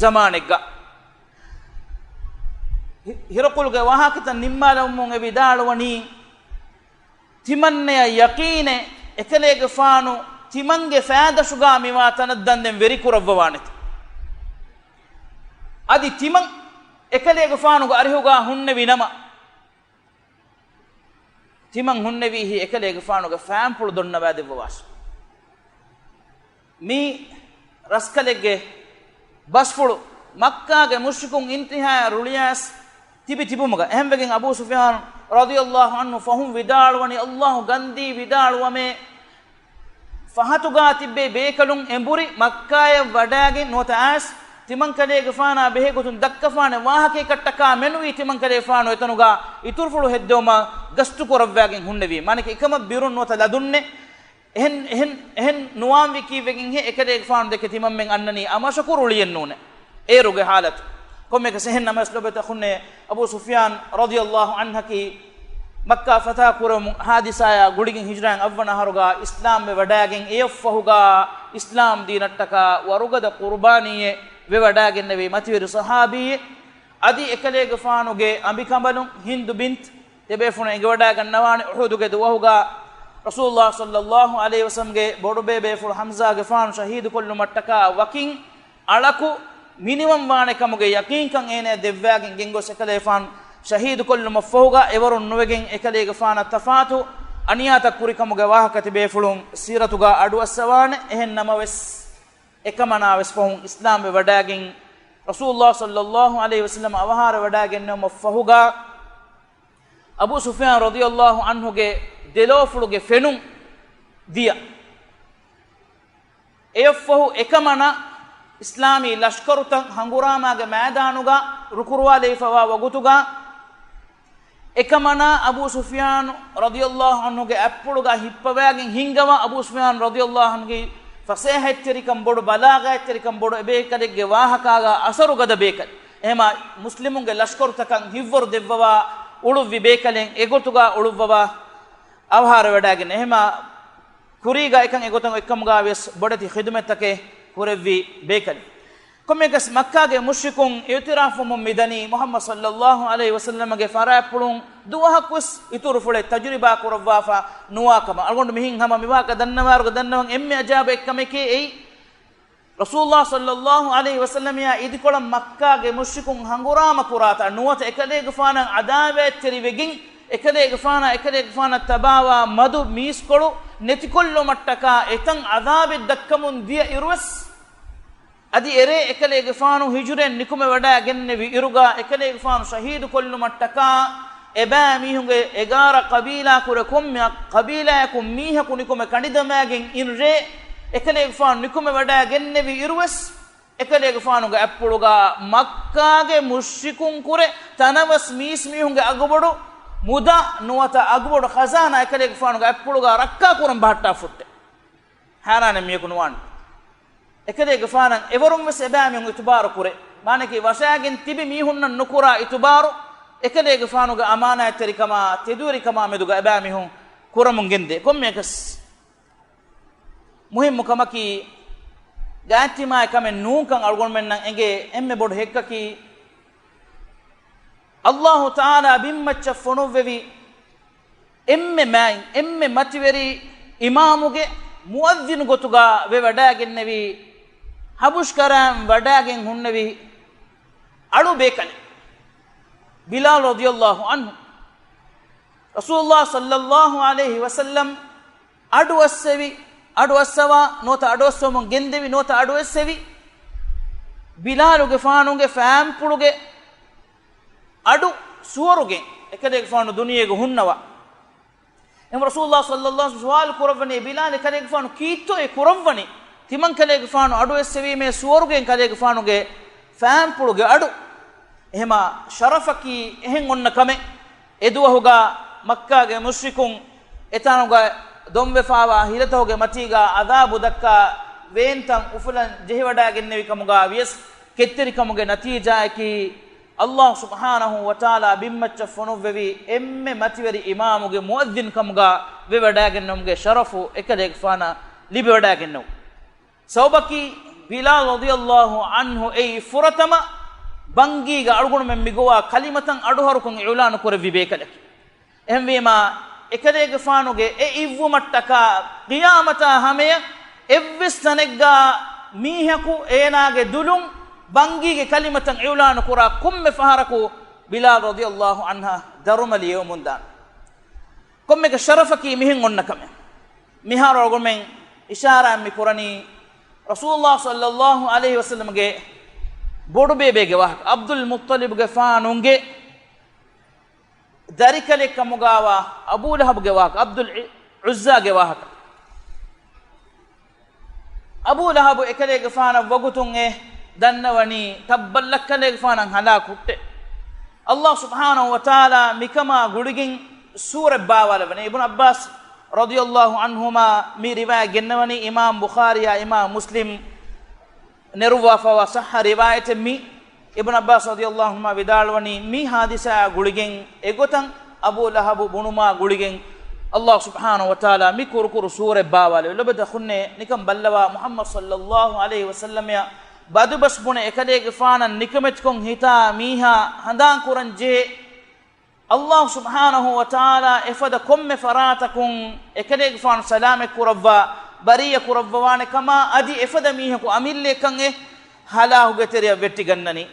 ޒަމާނެއްގަ، ހި-، ހިރަޤުލްގެ ވާހަކަތައް ނިންމާލައްވަމުން އެ ވިދާޅުވަނީ، ތިމަންނަޔަށް ޔަޤީނޭ، އެކަލޭގެފާނު ތިމަންގެ ފައިދަށުގަ މިވާ ތަނަށް ދަންދެން ވެރިކުރައްވަވާނެތެ. އަދި ތިމަން އެކަލޭގެފާނުގެ އަރިހުގަ ހުންނެވި ނަމަ، ތިމަން ހުންނެވީހީ އެކަލޭގެފާނުގެ ފައިންޕުޅު ދޮންނަވައިދެއްވަވާށި. މި ރަސްކަލެއްގެ ބަސްފުޅު މައްކާގެ މުޝްރިކުން އިންތިހާއަށް ރުޅިއައިސް ތިބި ތިބުމުގަ، އެހެންވެގެން އަބޫ ސުފްޔާން ރަޟިޔަﷲ ޢަންހު ފަހުން ވިދާޅުވަނީ، ﷲ ގަންދީ ވިދާޅުވަމޭ، ފަހަތުގަ ތިއްބެވި ބޭކަލުން އެނބުރި މައްކާޔަށް ވަޑައިގެން ނުވަތަ އައިސް، ތިމަންކަލޭގެފާނާ ބެހޭގޮތުން ދައްކަފާނެ ވާހަކައަކަށްޓަކާ މެނުވީ ތިމަންކަލޭގެފާނު އެތަނުގަ އިތުރުފުޅު ހެއްދެވުމަށް ގަސްތުކުރައްވައިގެން ހުންނެވީ. މާނައަކީ އެކަމަށް ބިރުން ނުވަތަ ލަދުންނެއް. އެހެން، އެހެން، އެހެން ނުވާންވީ ކީއްވެގެންހޭ؟ އެކަލޭގެފާނު ދެކެ ތިމަންމެން އަންނަނީ އަމަށަކު ރުޅިއެއްނޫނޭ. އޭރުގެ ޙާލަތު. ކޮންމެއަކަސް އެހެން ނަމަވެސް ލޮބުވެތި އަޚުންނޭ، އަބޫ ސުފްޔާން ރަޟިޔަﷲ ޢަންހަކީ މައްކާ ފަތަޙަ ކުރެވުމު ޙާދިސާޔާ ގުޅިގެން ހިޖުރާއިން އަށްވަނަ އަހަރުގަ އިސްލާމްވެ ވަޑައިގެން އެއަށްފަހުގަ އިސްލާމް ދީނަށްޓަކާ ވަރުގަދަ ޤުރުބާނީއެއް ވެވަޑައިގެންނެވި މަތިވެރި ޞަޙާބީއެއް. އަދި އެކަލޭގެފާނުގެ އަނބިކަނބަލުން ހިންދު ބިންތު ދެބޭފުޅުން އެނގިވަޑައިގަންނަވާނެ އުޙުދުގެ ދުވަހުގަ ރަސޫލުﷲ ޞައްލަﷲ ޢަލައިހި ވަސައްލަމްގެ ބޮޑުބޭބޭފުޅު ޙަމްޒާގެފާނު ޝަހީދުކޮށްލުމަށްޓަކާ ވަކިން އަޅަކު މިނިވަންވާނެ ކަމުގެ ޔަޤީންކަން އޭނަޔަށް ދެއްވައިގެން ގެންގޮސް އެކަލޭފާނު ޝަހީދުކޮށްލުމަށްފަހުގަ އެވަރުން ނުވެގެން އެކަލޭގެފާނަށް ތަފާތު އަނިޔާތައް ކުރިކަމުގެ ވާހަކަ ތިބޭފުޅުން ސީރަތުގަ އަޑުއައްސަވާނެ. އެހެން ނަމަވެސް، އެކަމަނާވެސް ފަހުން އިސްލާމްވެ ވަޑައިގެން ރަސޫލުﷲ ޞައްލަﷲ ޢަލައިހި ވަސައްލަމަ އަވަހާރަވެވަޑައިގެންނެވުމަށްފަހުގަ، އަބޫ ސުފްޔާން ރަޟިޔަﷲ ޢަންހުގެ ދެލޯފުޅުގެ ފެނުން ދިޔަ. އެއަށްފަހު އެކަމަނާ އިސްލާމީ ލަޝްކަރުތައް ހަނގުރާމާގެ މައިދާނުގަ ރުކުރުވާލެވިފަވާ ވަގުތުގަ، އެކަމަނާ އަބޫ ސުފްޔާން ރަޟިޔަﷲ ޢަންހުގެ އަތްޕުޅުގަ ހިއްޕަވައިގެން ހިންގަވާ، އަބޫ ސުފްޔާން ރަޟިޔަﷲ ޢަންހުގެ ފަސޭހައެއްތެރިކަން ބޮޑު، ބަލާޣައެއްތެރިކަން ބޮޑު، އެބޭކަލެއްގެ ވާހަކާގަ އަސަރު ގަދަ ބޭކަލެއް. އެހެމާ މުސްލިމުންގެ ލަޝްކަރުތަކަށް ހިތްވަރު ދެއްވަވާ، އުޅުއްވި ބޭކަލެއް، އެގޮތުގަ އުޅުއްވަވާ އަވަހާރަވެވަޑައިގެން. އެހެމާ ކުރީގަ އެކަން އެގޮތަށް އޮތްކަމުގަ ވެސް ބޮޑެތި ޚިދުމަތްތަކެއް ކުރެއްވި ބޭކަލެއް. ކޮންމެއަކަސް މައްކާގެ މުޝްރިކުން އިޢުތިރާފުވަމުން މިދަނީ މުޙައްމަދު ޞައްލަﷲ ޢަލައިހި ވަސައްލަމަގެ ފަރާތްޕުޅުން ދުވަހަކުވެސް އިތުރުފުޅެއް ތަޖުރިބާ ކުރައްވާފަ ނުވާކަމަށް. އަޅުގަނޑު މިހެން ހަމަ މިވާހަކަ ދަންނަވާއިރުގަ ދަންނަވަން އެންމެ އަޖާއިބު އެއްކަމެކޭ އެއީ، ރަސޫލުﷲ ޞައްލަﷲ ޢަލައިހި ވަސައްލަމައާ އިދިކޮޅަށް މައްކާގެ މުޝްރިކުން ހަނގުރާމަ ކުރާތާ ނުވަތަ އެކަލޭގެފާނަށް ޢަދާވާތްތެރިވެގެން އެކަލޭގެފާނާ އެކަލޭގެފާނަށް ތަބާވާ މަދު މީސްކޮޅު ނެތިކޮށްލުމަށްޓަކާ އެތަން ޢަޛާބެއް ދައްކަމުން ދިޔަ އިރުވެސް، އަދި އެރޭ އެކަލޭގެފާނު ހިޖުރައިން ނިކުމެވަޑައިގެންނެވި އިރުގަ އެކަލޭގެފާނު ޝަހީދުކޮށްލުމަށްޓަކާ އެބައިމީހުންގެ އެގާރަ ޤަބީލާކުރެ ކޮންމެ ޤަބީލާއަކުން މީހަކު ނިކުމެ ކަނޑިދަމާގެން އިން ރޭ އެކަލޭގެފާނު ނިކުމެވަޑައިގެންނެވި އިރުވެސް، އެކަލޭގެފާނުގެ އަތްޕުޅުގަ މައްކާގެ މުޝްރިކުން ކުރެ ތަނަވަސް މީސްމީހުންގެ އަގުބޮޑު މުދާ ނުވަތަ އަގުބޮޑު ޚަޒާނާ އެކަލޭގެފާނުގެ އަތްޕުޅުގަ ރައްކާކުރަން ބަހައްޓާފުއްޓެ. ހައިރާނެއް މީހަކު ނުވާނެ. އެކަލޭގެފާނަށް އެވަރުން ވެސް އެބައިމީހުން އިތުބާރު ކުރޭ. މާނައަކީ ވަށައިގެން ތިބި މީހުންނަށް ނުކުރާ އިތުބާރު އެކަލޭގެފާނުގެ އަމާނާތްތެރިކަމާ ތެދުވެރިކަމާ މެދުގަ އެބައިމީހުން ކުރަމުން ގެންދޭ. ކޮންމެއަކަސް މުހިއްމު ކަމަކީ، ގާތްތިމާއި ކަމެއް ނޫންކަން އަޅުގަނޑުމެންނަށް އެނގޭ. އެންމެ ބޮޑު ހެއްކަކީ، އައްލާހު ތަޢާލާ ބިންމައްޗަށް ފޮނުއްވެވި އެންމެ މާތް، އެންމެ މަތިވެރި އިމާމުގެ މުއައްޒިނު ގޮތުގަ ވެވަޑައިގެންނެވި، ހަބުޝްކަރާން ވަޑައިގެން ހުންނެވި އަޅު ބޭކަލެއް، ބިލާލް ރަޟިޔައްލާހު ޢަންހު. ރަސޫލުﷲ ޞައްލައްލާހު ޢަލައިހި ވަސައްލަމް އަޑުއައްސެވި، އަޑުއައްސަވާ ނުވަތަ އަޑުއައްސަވަމުން ގެންދެވި ނުވަތަ އަޑުއެއްސެވި، ބިލާލުގެފާނުގެ ފާންޕުޅުގެ އަޑު ސުވަރުގެން އެކަލޭގެފާނު ދުނިޔޭގަ ހުންނަވާ. އެހެން ރަސޫލުﷲ ޞައްލައްލާހު ޢަލައިހި ވަސައްލަމް ސުވާލު ކުރައްވަނީ، ބިލާލް ކަލޭގެފާނު ކީއްތޯއޭ ކުރައްވަނީ؟ ތިމަން ކަލޭގެފާނު އަޑުއެއްސެވީމޭ ސުވަރުގެން ކަލޭގެފާނުގެ ފާންޕުޅުގެ އަޑު. އެހެމާ ޝަރަފަކީ އެހެން އޮންނަ ކަމެއް. އެދުވަހުގަ މައްކާގެ މުޝްރިކުން އެތާނުގަ ދޮންވެފާވާ ހިލަތަކުގެ މަތީގަ ޢަޛާބު ދައްކާ ވޭންތައް އުފުލަން ޖެހިވަޑައިގެންނެވި ކަމުގަ ވިޔަސް، ކެތްތެރިކަމުގެ ނަތީޖާއަކީ، އައްލާހު ސުބްޙާނަހު ވަތަޢާލާ ބިންމައްޗަށް ފޮނުއްވެވި އެންމެ މަތިވެރި އިމާމުގެ މުއައްޒިން ކަމުގަ ވެވަޑައިގެންނެވުމުގެ ޝަރަފު އެކަލޭގެފާނަށް ލިބިވަޑައިގެންނެވުން. ސަބަބަކީ، ބިލާލް ރަޟިޔައްލާހު ޢަންހު އެއީ ފުރަތަމަ ބަންގީގަ އަޅުގަނޑުމެން މިގޮވާ ކަލިމަތައް އަޑުހަރުކޮށް އިޢުލާނު ކުރެއްވި ބޭކަލަކީ. އެހެންވީމާ، އެކަލޭގެފާނުގެ އެ އިއްވުމަށްޓަކާ ޤިޔާމަތާ ހަމަޔަށް އެއްވެސް ތަނެއްގަ މީހަކު އޭނާގެ ދުލުން ބަންގީގެ ކަލިމަތައް އިޢުލާނު ކުރާ ކޮންމެ ފަހަރަކު ބިލާލް ރަޟިޔައްލާހު ޢަންހަށް ދަރުމަ ލިޔެވަމުންދާނެ. ކޮންމެގެ ޝަރަފަކީ މިހެން އޮންނަ ކަމެއް. މިހާރު އަޅުގަނޑުމެން އިޝާރާތް މި ކުރަނީ، ރަސޫލުﷲ ޞައްލައްލާހު ޢަލައިހި ވަސައްލަމްގެ ބޮޑުބޭބޭގެ ވާހަކަ، ޢަބްދުލް މުއްޠަލިބުގެފާނުގެ ދަރިކަލެއް ކަމުގަވާ އަބޫ ލަހަބުގެ ވާހަކަ، ޢަބްދުލް ޢުއްޒާގެ ވާހަކަ. އަބޫ ލަހަބު އެކަލޭގެފާނަށް ވަގުތުން އެ ދަންނަވަނީ ތައްބައްލަ ކަލޭގެފާނަށް ހަލާކު ހުއްޓެ. އައްލާހު ސުބްޙާނަހު ވަތަޢާލާ މިކަމާ ގުޅިގެން ސޫރަތް ބާވާލެވެނީ. އިބްނު ޢައްބާސް ރަޟިޔައްލާހު ޢަންހުމާ މި ރިވާޔަތް ގެންނަވަނީ އިމާމް ބުޚާރީއާ އިމާމް މުސްލިމް ނެރުއްވާފައިވާ ޞައްޙަ ރިވާޔަތެއް މީ. އިބްނު ޢައްބާސް ރަޟިޔައްލާހު ޢަންހުމާ ވިދާޅުވަނީ، މި ޙާދިސާއާ ގުޅިގެން އެގޮތަށް އަބޫ ލަހަބު ބުނުމާ ގުޅިގެން އައްލާހު ސުބްޙާނަހު ވަތަޢާލާ މި ކުރުކުރު ސޫރަތް ބާވާލެވި. ލޮބުވެތި އަޚުންނޭ، ނިކަން ބައްލަވާ، މުޙައްމަދު ޞައްލައްލާހު ޢަލައިހި ވަސައްލަމައަށް ބަދުބަސް ބުނެ އެކަލޭގެފާނަށް ނިކަމެތިކޮށް ހިތާ މީހާ ހަނދާން ކުރަން ޖެހޭ. އައްލާހު ސުބްޙާނަހު ވަތަޢާލާ އެފަދަ ކޮންމެ ފަރާތަކުން އެކަލޭގެފާނު ސަލާމަތް ކުރައްވާ، ބަރީއަ ކުރައްވަވާނެ ކަމާ، އަދި އެފަދަ މީހަކު އަމިއްލައަކަށް އެ ހަލާކުގެ ތެރެއަށް ވެއްޓިގަންނަނީ.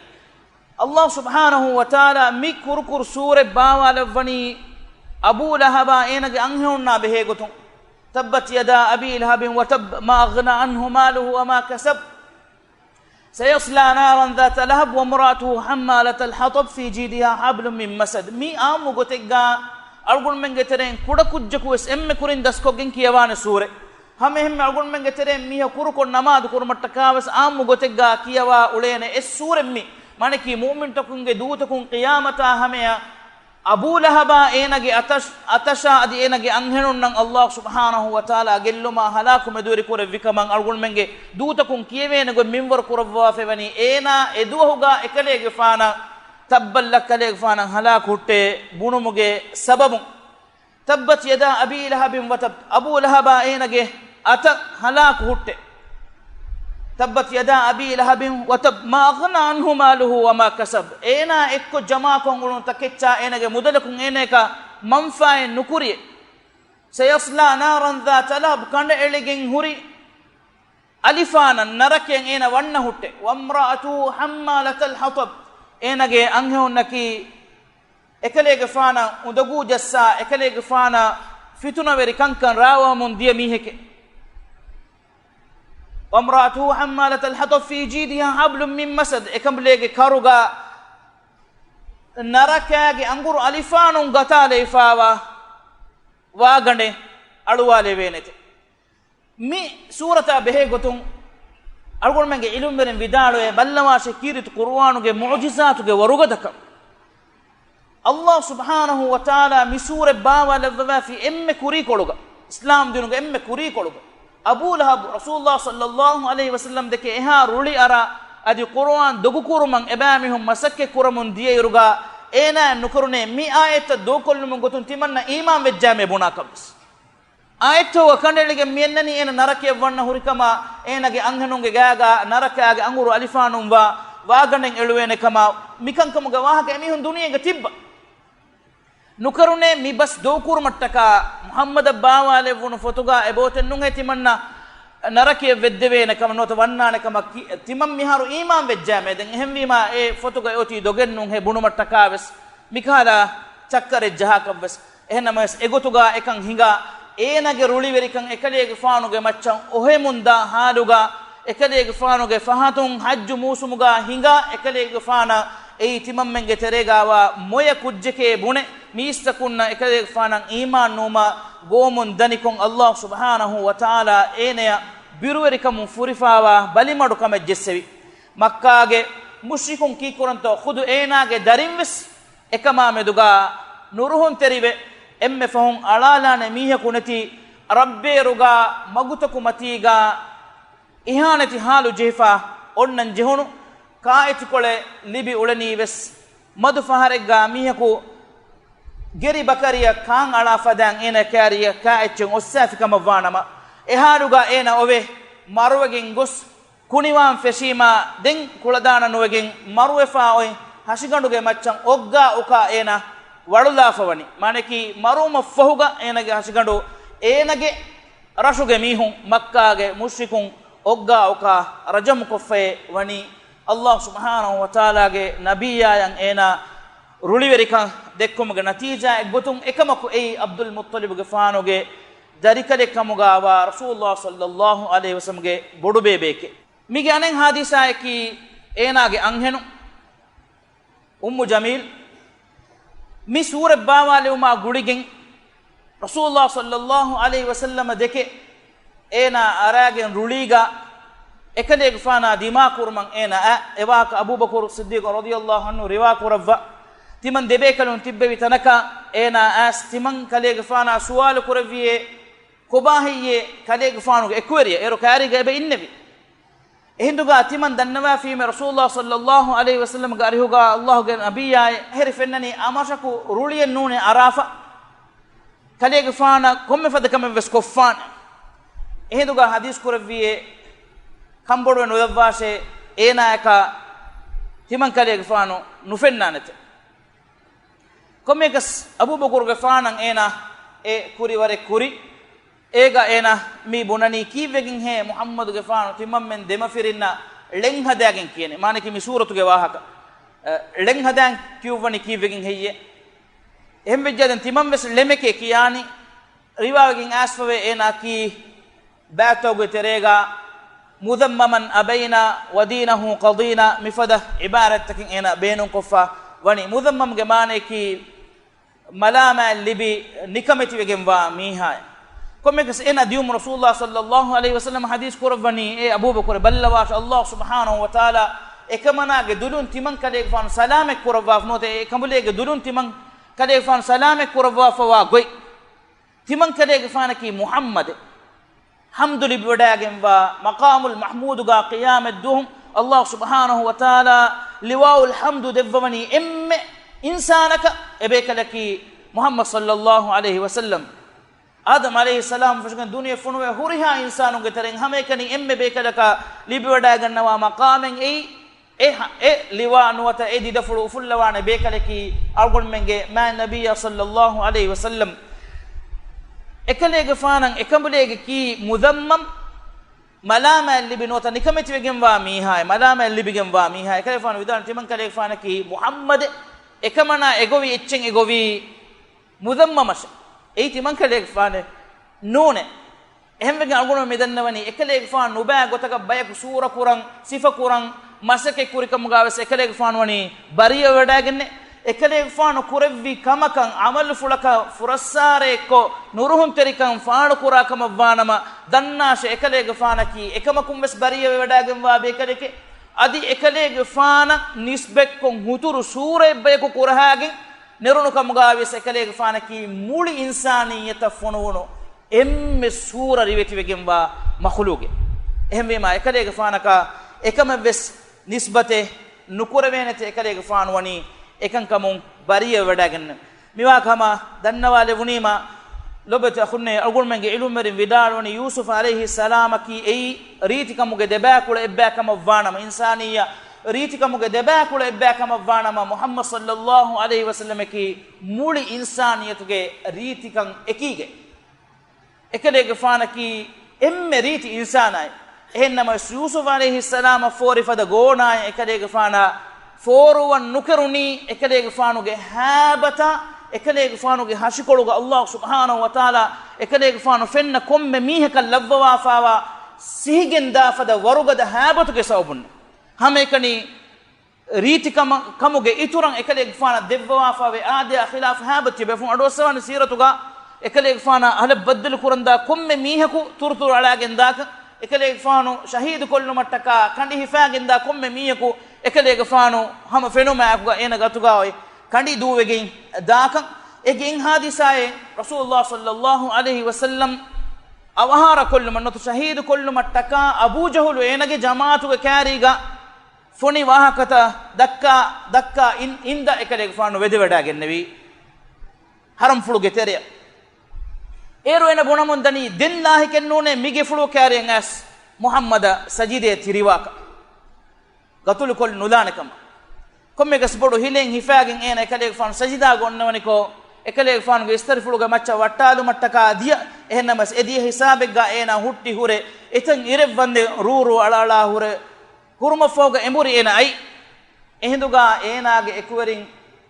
އައްލާހު ސުބްޙާނަހު ވަތަޢާލާ މި ކުރުކުރު ސޫރަތް ބާވާލައްވަނީ އަބޫ ލަހަބާ އޭނަގެ އަންހެނުންނާ ބެހޭގޮތުން. تبت يدا أبي لهب وتب ما أغنى عنه ماله وما كسب سيصلى نارا ذات لهب وامرأته حمالة الحطب في جيدها حبل من مسد. މި އާއްމު ގޮތެއްގަ އަޅުގަނޑުމެންގެ ތެރެއިން ކުޑަކުއްޖަކު ވެސް އެންމެ ކުރިން ދަސްކޮށްގެން ކިޔަވާނެ ސޫރަތް. ހަމައެހެންމެ އަޅުގަނޑުމެންގެ ތެރެއިން މީހަކު ކުރުކޮށް ނަމާދު ކުރުމަށްޓަކާ ވެސް އާއްމު ގޮތެއްގަ ކިޔަވާ އުޅޭނެ އެއް ސޫރަތް މި. މާނައަކީ މުއުމިންތަކުންގެ ދޫތަކުން ޤިޔާމަތާ ހަމަޔަށް އަބޫ ލަހަބާ އޭނަގެ އަތަށް، އަތަށާ އަދި އޭނަގެ އަންހެނުންނަށް އައްލާހު ސުބްޙާނަހު ވަތަޢާލާ ގެއްލުމާ ހަލާކު މެދުވެރި ކުރެއްވި ކަމަށް އަޅުގަނޑުމެންގެ ދޫތަކުން ކިޔެވޭނެ ގޮތް މިންވަރު ކުރައްވާފައިވަނީ. އޭނާ އެދުވަހުގަ އެކަލޭގެފާނަށް ތައްބައްލަ ކަލޭގެފާނަށް ހަލާކު ހުއްޓޭ ބުނުމުގެ ސަބަބުން. تبت يدا أبي لهب وتب. އަބޫ ލަހަބާ އޭނަގެ އަތަށް ހަލާކު ހުއްޓެ. تبت يدا أبي لهب وتب ما أغنى عنه ماله وما كسب. އޭނާ އެއްކޮށް ޖަމާކޮށް އުޅުނު ތަކެއްޗާ އޭނަގެ މުދަލަކުން އޭނަޔަކަށް މަންފާއެއް ނުކުރިއެއް. سيصلى نارا ذات لهب. ކަނޑައެޅިގެން ހުރި އަލިފާނަށް، ނަރަކަޔަށް އޭނަ ވަންނަ ހުއްޓެ. وامرأته حمالة الحطب. އޭނަގެ އަންހެނުންނަކީ އެކަލޭގެފާނަށް އުނދަގޫ ޖައްސާ، އެކަލޭގެފާނަށް ފިތުނަވެރި ކަންކަން ރާވަމުން ދިޔަ މީހެކޭ. وامرأته حمالة الحطب في جيدها حبل من مسد، އެކަނބުލޭގެ ކަރުގަ ނަރަކާގެ އަނގުރު އަލިފާނުން ގަތާލައިފާވާ ވާގަނޑެއް އަޅުވާލެވޭނެތެ. މި ސޫރަތާ ބެހޭ ގޮތުން އަޅުގަނޑުމެންގެ އިލްމުވެރިން ވިދާޅުވޭ، ބައްލަވާށޭ ކީރިތި ޤުރުއާނުގެ މުޢުޖިޒާތުގެ ވަރުގަދަކަން. ﷲ ސުބްޙާނަހޫ ވަތަޢާލާ މި ސޫރަތް ބާވާލައްވަވާފި އެންމެ ކުރީކޮޅުގަ، އިސްލާމް ދީނުގެ އެންމެ ކުރީކޮޅުގަ، އަބޫ ލަހަބު ރަސޫލުﷲ ޞައްލައްލާހު ޢަލައިހި ވަސައްލަމް ދެކެ އެހާ ރުޅިއަރާ، އަދި ޤުރުއާން ދޮގުކުރުމަށް އެބައިމީހުން މަސައްކަތް ކުރަމުން ދިޔައިރުގަ، އޭނާއަށް ނުކުރުނޭ މި އާޔަތްތައް ދޫކޮށްލުމުގެ ގޮތުން ތިމަންނަ އީމާން ވެއްޖާމޭ ބުނާކަށްވެސް. އާޔަތްތަކުގަ ކަނޑައެޅިގެން މިއަންނަނީ އޭނަ ނަރަކަޔަށް ވަންނަ ހުރިކަމާ، އޭނަގެ އަންހެނުންގެ ގާގަ ނަރަކާގެ އަނގުރު އަލިފާނުން ވާ ވާގަނޑެއް އެޅުވޭނެ ކަމާ، މިކަންކަމުގެ ވާހަކަ އެމީހުން ދުނިޔޭގަ ތިއްބަ. ނުކުރުނޭ މި ބަސް ދޫކުރުމަށްޓަކާ މުޙައްމަދަށް ބާވާލެއްވުނު ފޮތުގަ އެބައޮތެއް ނޫނޭ ތިމަންނަ ނަރަކަޔަށް ވެއްދެވޭނެ ކަމަށް ނުވަތަ ވަންނާނެ ކަމަށް ކި-، ތިމަން މިހާރު އީމާން ވެއްޖާމޭ. ދެން އެހެންވީމާ އެ ފޮތުގަ އޮތީ ދޮގެއް ނޫންހޭ ބުނުމަށްޓަކާވެސް މިކަހަލަ ޗައްކަރެއް ޖަހާކަށްވެސް. އެހެންނަމަވެސް، އެގޮތުގަ އެކަން ހިނގާ، އޭނަގެ ރުޅިވެރިކަން އެކަލޭގެފާނުގެ މައްޗަށް އޮހެމުންދާ ހާލުގަ، އެކަލޭގެފާނުގެ ފަހަތުން ޙައްޖު މޫސުމުގަ ހިނގާ، އެކަލޭގެފާނަށް އެއީ ތިމަންމެންގެ ތެރޭގަވާ މޮޔަ ކުއްޖެކޭ ބުނެ، މީސްތަކުންނަށް އެކަލޭގެފާނަށް އީމާން ނުވުމަށް ގޮވަމުން ދަނިކޮށް، ﷲ ސުބްޙާނަހޫ ވަތަޢާލާ އޭނަޔަށް ބިރުވެރިކަމުން ފުރިފާވާ ބަލިމަޑުކަމެއް ޖެއްސެވި. މައްކާގެ މުޝްރިކުން ކީއްކުރަންތޯ، ޚުދު އޭނާގެ ދަރިންވެސް އެކަމާ މެދުގަ ނުރުހުންތެރިވެ، އެންމެ ފަހުން އަޅާލާނެ މީހަކު ނެތި ރަށްބޭރުގަ މަގުތަކު މަތީގަ އިހާނެތި ހާލު ޖެހިފަ އޮންނަން ޖެހުނު ކާއެތިކޮޅެއް ލިބި އުޅެނީވެސް، މަދު ފަހަރެއްގަ މީހަކު ގެރި ބަކަރިއަށް ކާން އަޅާ ފަދައިން އޭނަ ކާރިއަށް ކާއެއްޗެއް އޮއްސާފި ކަމަށް ވާނަމަ، އެހާލުގަ އޭނަ އޮވެ މަރުވެގެން ގޮސް، ކުނިވާން ފެށީމާ، ދެން ކުޅަދާނަ ނުވެގެން މަރުވެފާ އޮތް ހަށިގަނޑުގެ މައްޗަށް އޮއްގާ އުކާ އޭނަ ވަޅުލާފަ ވަނީ. މާނައަކީ، މަރުވުމަށްފަހުގަ އޭނަގެ ހަށިގަނޑު އޭނަގެ ރަށުގެ މީހުން، މައްކާގެ މުޝްރިކުން އޮއްގާ އުކާ ރަޖަމުކޮށްފައޭ ވަނީ. ﷲ ސުބްޙާނަހޫ ވަތަޢާލާގެ ނަބިއްޔާއަށް އޭނާ ރުޅިވެރިކަން ދެއްކުމުގެ ނަތީޖާއެއްގޮތުން އެކަމަކު އެއީ ޢަބްދުލް މުއްޠަލިބުގެފާނުގެ ދަރިކަލެއް ކަމުގަ ވާ ރަސޫލުﷲ ޞައްލައްލާހު ޢަލައިހި ވަސައްލަމްގެ ބޮޑުބޭބެއެކޭ. މީގެ އަނެއް ހާދިސާއަކީ، އޭނާގެ އަންހެނުން އުއްމު ޖަމީލް މި ސޫރަތް ބާވާލެވުމާ ގުޅިގެން ރަސޫލުﷲ ޞައްލައްލާހު ޢަލައިހި ވަސައްލަމަ ދެކެ އޭނާ އަރާގެން ރުޅީގަ އެކަލޭގެފާނާ ދިމާކުރުމަށް އޭނާ އައި، އެވާހަކަ އަބޫބަކުރު ޞިއްދީޤު ރަޟިޔައްލާހު ޢަންހު ރިވާކުރައްވާ. ތިމަން ދެބޭކަލުން ތިއްބެވި ތަނަކަށް އޭނާ އައިސް ތިމަން ކަލޭގެފާނާ ސުވާލު ކުރެއްވިއޭ، ކޮބާ ހެއްޔޭ ކަލޭގެފާނުގެ އެކުވެރިޔާ އޭރު ކާރީގަ އެބަ އިންނެވި. އެހިނދުގަ ތިމަން ދަންނަވާފީމެ ރަސޫލުﷲ ޞައްލައްލާހު ޢަލައިހި ވަސައްލަމްގެ އަރިހުގަ ﷲގެ ނަބިއްޔާއޭ، އެހެރި ފެންނަނީ އަމަށަކު ރުޅިއެއް ނޫނޭ އަރާފަ. ކަލޭގެފާނަށް ކޮންމެ ފަދަ ކަމެއް ވެސް ކޮށްފާނެ. އެހިނދުގަ ޙަދީޘް ކުރެއްވިއޭ، ކަންބޮޑުވެ ނުލައްވާށޭ، އޭނާޔަކަށް ތިމަން ކަލޭގެފާނު ނުފެންނާނެތެ. ކޮންމެއަކަސް އަބޫބަކުރުގެފާނަށް އޭނާ އެ ކުރި ވަރެއް ކުރި. އޭގަ އޭނާ މި ބުނަނީ ކީއްވެގެންހޭ މުޙައްމަދުގެފާނު ތިމަންމެން ދެމަފިރިންނަށް ޅެން ހަދާގެން ކިޔަނީ؟ މާނައަކީ މި ސޫރަތުގެ ވާހަކަ، އަ، ޅެން ހަދާން ކިޔުއްވަނީ ކީއްވެގެން ހެއްޔޭ؟ އެހެންވެއްޖާ ދެން ތިމަން ވެސް ޅެމެކޭ ކިޔާނީ. ރިވާވެގެން އައިސްފަވޭ އޭނާ ކީ ބައިތައުގެ ތެރޭގަ مذمما أبينا ودينه قضينا މިފަދަ ޢިބާރަތްތަކެއް އޭނާ ބޭނުންކޮށްފަ ވަނީ. މުޛައްމަމްގެ މާނައަކީ މަލާމާތް ލިބި ނިކަމެތިވެގެންވާ މީހާއެއް. ކޮންމެއަކަސް އޭނާ ދިޔުމު ރަސޫލުﷲ ޞައްލައްލާހު ޢަލައިހި ވަސައްލަމަ ޙަދީޘް ކުރައްވަނީ، އޭ އަބޫބަކުރެ، ބައްލަވާށޭ، ﷲ ސުބްޙާނަހޫ ވަތަޢާލާ އެކަމަނާގެ ދުލުން ތިމަން ކަލޭގެފާނު ސަލާމަތް ކުރައްވާފަ ނުވަތަ އެ ކަނބުލޭގެ ދުލުން ތިމަން ކަލޭގެފާނު ސަލާމަތް ކުރައްވާފަވާ ގޮތް. ތިމަން ކަލޭގެފާނަކީ މުޙައްމަދެއް. ޙަމްދު ލިބިވަޑައިގެންވާ މަޤާމުލް މަޙްމޫދުގަ ޤިޔާމަތްދުވަހު ﷲ ސުބްޙާނަހޫ ވަތަޢާލާ ލިވާއުލް ޙަމްދު ދެއްވަވަނީ އެންމެ އިންސާނަކަށް. އެބޭކަލަކީ މުޙައްމަދު ޞައްލައްލާހު ޢަލައިހި ވަސައްލަމް. އާދަމް ޢަލައިހިއްސަލާމް ފެށިގެން ދުނިޔެ ފޮނުވޭ ހުރިހާ އިންސާނުންގެ ތެރެއިން ހަމައެކަނި އެންމެ ބޭކަލަކަށް ލިބިވަޑައިގަންނަވާ މަޤާމެއް އެއީ. އެ ހަ-، އެ ލިވާ ނުވަތަ އެ ދިދަފުޅު އުފުއްލަވާނެ ބޭކަލަކީ އަޅުގަނޑުމެންގެ މާތް ނަބިއްޔާ ޞައްލައްލާހު ޢަލައިހި ވަސައްލަމް. އެކަލޭގެފާނަށް އެކަނބުލޭގެ ކީ މުޛައްމަމް، މަލާމާތް ލިބި ނުވަތަ ނިކަމެތިވެގެންވާ މީހާއެއް، މަލާމާތް ލިބިގެންވާ މީހާއެއް. އެކަލޭގެފާނު ވިދާޅުވި ތިމަން ކަލޭގެފާނަކީ މުޙައްމަދެއް. އެކަމަނާ އެގޮވީ އެއްޗެއް އެގޮވީ މުޛައްމަމަށެ. އެއީ ތިމަންކަލޭގެފާނެއް ނޫނޭ. އެހެންވެގެން އަޅުގަނޑު މިދަންނަވަނީ އެކަލޭގެފާނު ނުބައި ގޮތަކަށް ބަޔަކު ސޫރަ ކުރަން، ސިފަ ކުރަން، މަސައްކަތް ކުރިކަމުގާވެސް އެކަލޭގެފާނު ވަނީ ބަރީއަވެވަޑައިގެންނެއް. އެކަލޭގެފާނު ކުރެއްވި ކަމަކަށް އަމަލުފުޅަކަށް ފުރައްސާރައެއްކޮށް، ނުރުހުންތެރިކަން ފާޅުކުރާ ކަމަށްވާނަމަ، ދަންނާށެ އެކަލޭގެފާނަކީ އެކަމަކުންވެސް ބަރީއަވެވަޑައިގެންވާ ބޭކަލެކޭ. އަދި އެކަލޭގެފާނަށް ނިސްބަތްކޮށް ހުތުރު ސޫރައެއް ބަޔަކު ކުރަހާގެން ނެރުނު ކަމުގާވެސް އެކަލޭގެފާނަކީ މުޅި އިންސާނިއްޔަތަށް ފޮނުވުނު އެންމެ ސޫރަ ރިވެތިވެގެންވާ މަޚުލޫގެއް. އެހެންވީމާ އެކަލޭގެފާނަކާ އެކަމެއްވެސް ނިސްބަތެއް ނުކުރެވޭނެތެ އެކަލޭގެފާނު ވަނީ އެކަންކަމުން ބަރީއަވެވަޑައިގެންނެވި. މިވާ ކަމަށް ދަންނަވާލެވުނީމާ ލޮބެތި އަޚުންނޭ، އަޅުގަނޑުމެންގެ އިލްމުވެރިން ވިދާޅުވަނީ ޔޫސުފް ޢަލައިހިއްސަލާމަކީ އެއީ ރީތިކަމުގެ ދެބައިކުޅަ އެއްބައި ކަމަށްވާނަމަ، އިންސާނިއްޔަ ރީތިކަމުގެ ދެބައިކުޅަ އެއްބައި ކަމަށްވާނަމަ، މުޙައްމަދު ޞައްލައްލާހު ޢަލައިހި ވަސައްލަމަކީ މުޅި އިންސާނިއްޔަތުގެ ރީތިކަން އެކީގެ. އެކަލޭގެފާނަކީ އެންމެ ރީތި އިންސާނާއެއް. އެހެންނަމަވެސް، ޔޫސުފް ޢަލައިހިއްސަލާމަށް ފޯރި ފަދަ ގޯނާއެއް އެކަލޭގެފާނާ ފޯރުވަން ނުކެރުނީ، އެކަލޭގެފާނުގެ ހައިބަތާ، އެކަލޭގެފާނުގެ ހަށިކޮޅުގަ އައްލާހު ސުބްޙާނަހު ވަތަޢާލާ އެކަލޭގެފާނު ފެންނަ ކޮންމެ މީހަކަށް ލައްވަވާފާވާ ސިހިގެންދާ ފަދަ ވަރުގަދަ ހައިބަތުގެ ސަބަބުން. ހަމައެކަނި ރީތިކަމަށް، ކަމުގެ އިތުރަށް އެކަލޭގެފާނަށް ދެއްވަވާފާވޭ އާދަޔާ ޚިލާފު ހައިބަތު ބޭފުޅުން އަޑުއައްސަވާނެ ސީރަތުގަ އެކަލޭގެފާނާ ހަލަށް ބައްދަލު ކުރަންދާ ކޮންމެ މީހަކު ތުރުތުރު އަޅާގެން ދާކަށް، އެކަލޭގެފާނު ޝަހީދު ކޮށްލުމަށްޓަކާ ކަނޑި ހިފާގެންދާ ކޮންމެ މީހަކު އެކަލޭގެފާނު ހަމަ ފެނުމާއެކުގަ އޭނަ ގަތުގަ އޮތް ކަނޑި ދޫވެގެން ދާކަށް. އެ ގެން ހާދިސާއެއް ރަސޫލުﷲ ޞައްލައްލާހު ޢަލައިހި ވަސައްލަމް އަވަހާރަ ކޮށްލުމަށް ނުވަތަ ޝަހީދު ކޮށްލުމަށްޓަކާ އަބޫ ޖަހުލު އޭނަގެ ޖަމާޢަތުގެ ކާރީގަ ފޮނި ވާހަކަތައް ދައްކާ، ދައްކާ އިން، އިންދާ އެކަލޭގެފާނު ވެދެވަޑައިގެންނެވީ ހަރަމްފުޅުގެ ތެރެއަށް. އޭރު އޭނަ ބުނަމުން ދަނީ ދެން ލާހިކެއް ނޫނޭ މިގެފުޅު ކާރިއަށް އައިސް މުޙައްމަދަށް ސަޖިދަޔަށް ތިރިވާކަށް، ގަތުލުކޮށް ނުލާނެ ކަމަށް. ކޮންމެ ގަސްބޮޑު ހިލެއް ހިފާގެން އޭނަ އެކަލޭގެފާނު ސަޖިދާގަ އޮންނަވަނިކޮށް، އެކަލޭގެފާނުގެ އިސްތަށިފުޅުގެ މައްޗަށް ވައްޓާލުމަށްޓަކާ ދިޔަ. އެހެންނަމަވެސް އެ ދިޔަ ހިސާބެއްގަ އޭނާ ހުއްޓި ހުރެ، އެތަން އިރެއްވަންދެން ރޫ ރޫ އަޅާ އަޅާ ހުރެ، ހުރުމަށްފަހުގަ އެނބުރި އޭނަ އައި. އެހިނދުގަ އޭނާގެ އެކުވެރިން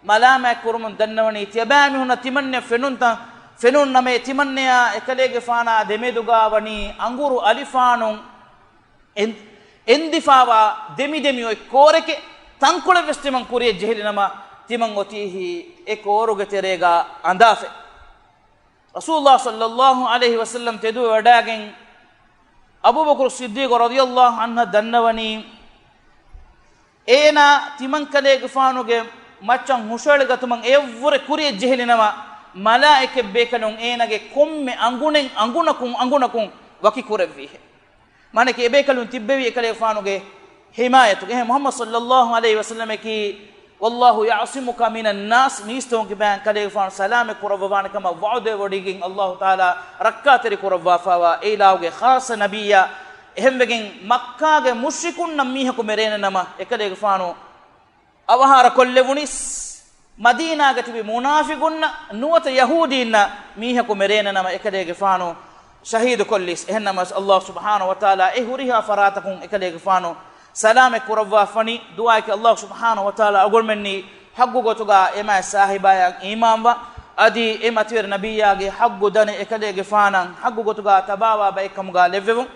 މަލާމާތް ކުރުމުން ދަންނަވަނީ، ތިޔަބައިމީހުންނަށް ތިމަންނަޔަށް ފެނުންތަ، ފެނުން ނަމޭ، ތިމަންނަޔާ އެކަލޭގެފާނާ ދެމެދުގަ ވަނީ އަނގުރު އަލިފާނުން އެން، އެންދިފާވާ ދެމިދެމި އޮތް ކޯރެކޭ. ތަންކޮޅެއްވެސް ތިމަން ކުރިޔަށް ޖެހިލިނަމަ، ތިމަން އޮތީހީ އެ ކޯރުގެ ތެރޭގަ އަނދާފަ. ރަސޫލުﷲ ޞައްލައްލާހު ޢަލައިހި ވަސައްލަމް ތެދުވެވަޑައިގެން، އަބޫބަކުރު ޞިއްދީޤު ރަޟިޔައްލާހު ޢަންހަށް ދަންނަވަނީ، އޭނާ ތިމަންކަލޭގެފާނުގެ މައްޗަށް ހުށައެޅިގަތުމަށް އެއަށްވުރެ ކުރިޔަށް ޖެހިލިނަމަ، މަލާއިކަތް ބޭކަލުން އޭނާގެ ކޮންމެ އަނގުނެއް އަނގުނަކުން އަނގުނަކުން ވަކި ކުރެއްވީހެއް. މާނައަކީ އެބޭކަލުން ތިއްބެވީ އެކަލޭގެފާނުގެ ޙިމާޔަތުގަ. އެހެން މުޙައްމަދު ޞައްލައްލާހު ޢަލައިހި ވަސައްލަމަކީ، "ވައްލާހު ޔަޢުޞިމުކަ މިނައްނާސް"، މީސްތަކުން ކިބައިން ކަލޭގެފާނު ސަލާމަތް ކުރައްވަވާނެ ކަމަށް ވަޢުދުވެވޮޑިގެން އައްލާހު ތަޢާލާ ރައްކާތެރި ކުރައްވާފައިވާ އެ އިލާހުގެ ޚާއްޞަ ނަބިއްޔާ. އެހެންވެގެން މައްކާގެ މުޝްރިކުންނަށް މީހަކު މެރޭނެ ނަމަ، އެކަލޭގެފާނު އަވަހާރަ ކޮށްލެވުނީސް، މަދީނާގަ ތިބި މުނާފިގުންނަށް ނުވަތަ ޔަހޫދީންނަށް މީހަކު މެރޭނެ ނަމަ، އެކަލޭގެފާނު ޝަހީދު ކޮށްލީސް. އެހެންނަމަވެސް، އައްލާހު ސުބްޙާނަހު ވަތަޢާލާ އެ ހުރިހާ ފަރާތަކުން އެކަލޭގެފާނު ސަލާމަތް ކުރައްވާފަނި. ދުޢާއަކީ، އައްލާހު ސުބްޙާނަހު ވަތަޢާލާ އަޅުގަނޑުމެންނީ ޙައްޤު ގޮތުގަ އެ މާތް ސާހިބާޔަށް އީމާންވާ، އަދި އެ މަތިވެރި ނަބިއްޔާގެ ޙައްޤު ދަނެ އެކަލޭގެފާނަށް ޙައްޤު ގޮތުގަ ތަބާވާ ބައެއްކަމުގަ ލެއްވެވުން.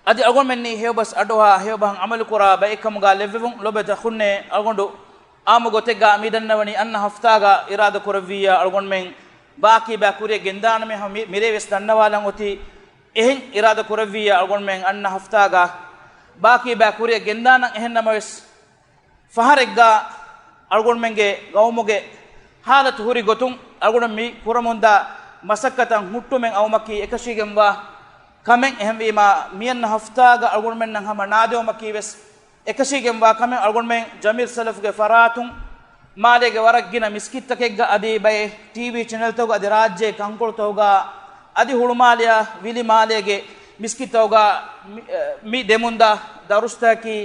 އަދި އަޅުގަނޑުމެންނީ ހެޔޮބަސް އަޑުއަހާ ހެޔޮބަހަށް ޢަމަލުކުރާ ބައެއްކަމުގަ ލެއްވެވުން. ލޮބުވެތި އަޚުންނޭ، އަޅުގަނޑު އާއްމު ގޮތެއްގަ މި ދަންނަވަނީ އަންނަ ހަފްތާގަ އިރާދަ ކުރެއްވިއްޔާ އަޅުގަނޑުމެން ބާކީ ބައި ކުރިއަށް ގެންދާނަމޭ. ހަމަ މި، މިރޭ ވެސް ދަންނަވާލަން އޮތީ. އެހެން އިރާދަ ކުރެއްވިއްޔާ އަޅުގަނޑުމެން އަންނަ ހަފްތާގަ ބާކީ ބައި ކުރިއަށް ގެންދާނަން. އެހެން ނަމަވެސް، ފަހަރެއްގަ އަޅުގަނޑުމެންގެ ގައުމުގެ ހާލަތު ހުރި ގޮތުން އަޅުގަނޑު މި ކުރަމުންދާ މަސައްކަތަށް ހުއްޓުމެއް އައުމަކީ އެކަށީގެންވާ ކަމެއް. އެހެންވީމާ، މިއަންނަ ހަފްތާގަ އަޅުގަނޑުމެންނަށް ހަމަ ނާދެވުމަކީ ވެސް އެކަށީގެންވާ ކަމެއް. އަޅުގަނޑުމެން ޖަމީލް ސަލަފުގެ ފަރާތުން މާލޭގެ ވަރަށް ގިނަ މިސްކިތްތަކެއްގަ އަދި ބައެއް ޓީވީ ޗެނެލްތަކުގަ އަދި ރާއްޖޭ ކަންކޮޅުތަކުގަ އަދި ހުޅުމާލެއާ ވިލިމާލޭގެ މިސްކިތްތަކުގަ މި، މި ދެމުންދާ ދަރުސްތަކަކީ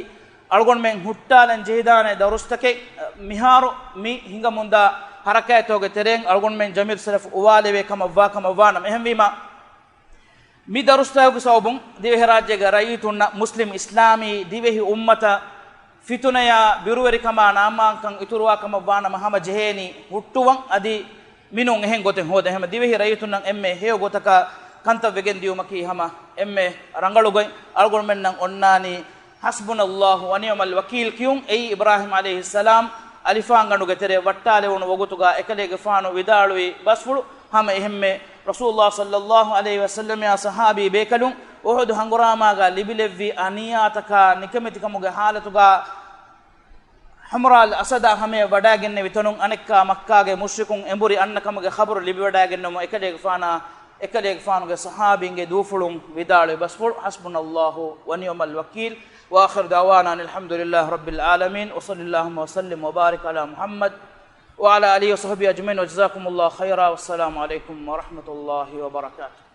އަޅުގަނޑުމެން ހުއްޓާލަން ޖެހިދާނެ ދަރުސްތަކެއް. މިހާރު މި ހިނގަމުންދާ ހަރަކާތްތަކުގެ ތެރެއިން އަޅުގަނޑުމެން ޖަމީލް ސަލަފް އުވާލެވޭ ކަމަށްވާ ކަމަށްވާނަމަ. އެހެންވީމަ، މި ދަރުސްތަކުގެ ސަބަބުން ދިވެހިރާއްޖޭގެ ރައްޔިތުންނަށް މުސްލިމް އިސްލާމީ ދިވެހި އުއްމަތަށް ފިތުނަޔާ ބިރުވެރިކަމާ ނާމާންކަން އިތުރުވާ ކަމަށް ވާނަމަ ހަމަ ޖެހޭނީ ހުއްޓުވަން. އަދި މިނޫން އެހެން ގޮތެއް ހޯދަން. ހަމަ ދިވެހި ރައްޔިތުންނަށް އެންމެ ހެޔޮ ގޮތަކަށް ކަންތައް ވެގެން ދިޔުމަކީ ހަމަ އެންމެ ރަނގަޅު ގޮތް. އަޅުގަނޑުމެންނަށް އޮންނާނީ حسبنا الله ونعم الوكيل ކިޔުން. އެއީ އިބްރާހީމް ޢަލައިހިއްސަލާމް އަލިފާންގަނޑުގެ ތެރެ ވައްޓާލެވުނު ވަގުތުގަ އެކަލޭގެފާނު ވިދާޅުވި ބަސްފުޅު. ހަމަ އެހެންމެ ރަސޫލުﷲ ޞައްލަﷲ ޢަލައިހި ވަސައްލަމްއާ ޞަޙާބީ ބޭކަލުން އުޙުދު ހަނގުރާމާގަ ލިބިލެއްވި އަނިޔާތަކާ ނިކަމެތިކަމުގެ ޙާލަތުގަ ޙުމްރާއުލް އަސަދާ ހަމަޔަށް ވަޑައިގެންނެވި ތަނުން އަނެއްކާ މައްކާގެ މުޝްރިކުން އެނބުރި އަންނަ ކަމުގެ ޚަބަރު ލިބިވަޑައިގެންނެވުމުން އެކަލޭގެފާނާ، އެކަލޭގެފާނުގެ ޞަޙާބީންގެ ދޫފުޅުން ވިދާޅުވި ބަސްފުޅު، حسبنا الله ونعم الوكيل. وآخر دعوانا أن الحمد لله رب العالمين، وصل اللهم وسلم وبارك على محمد وعلى آله وصحبه أجمعين، وجزاكم الله خيرا، والسلام عليكم ورحمة الله وبركاته.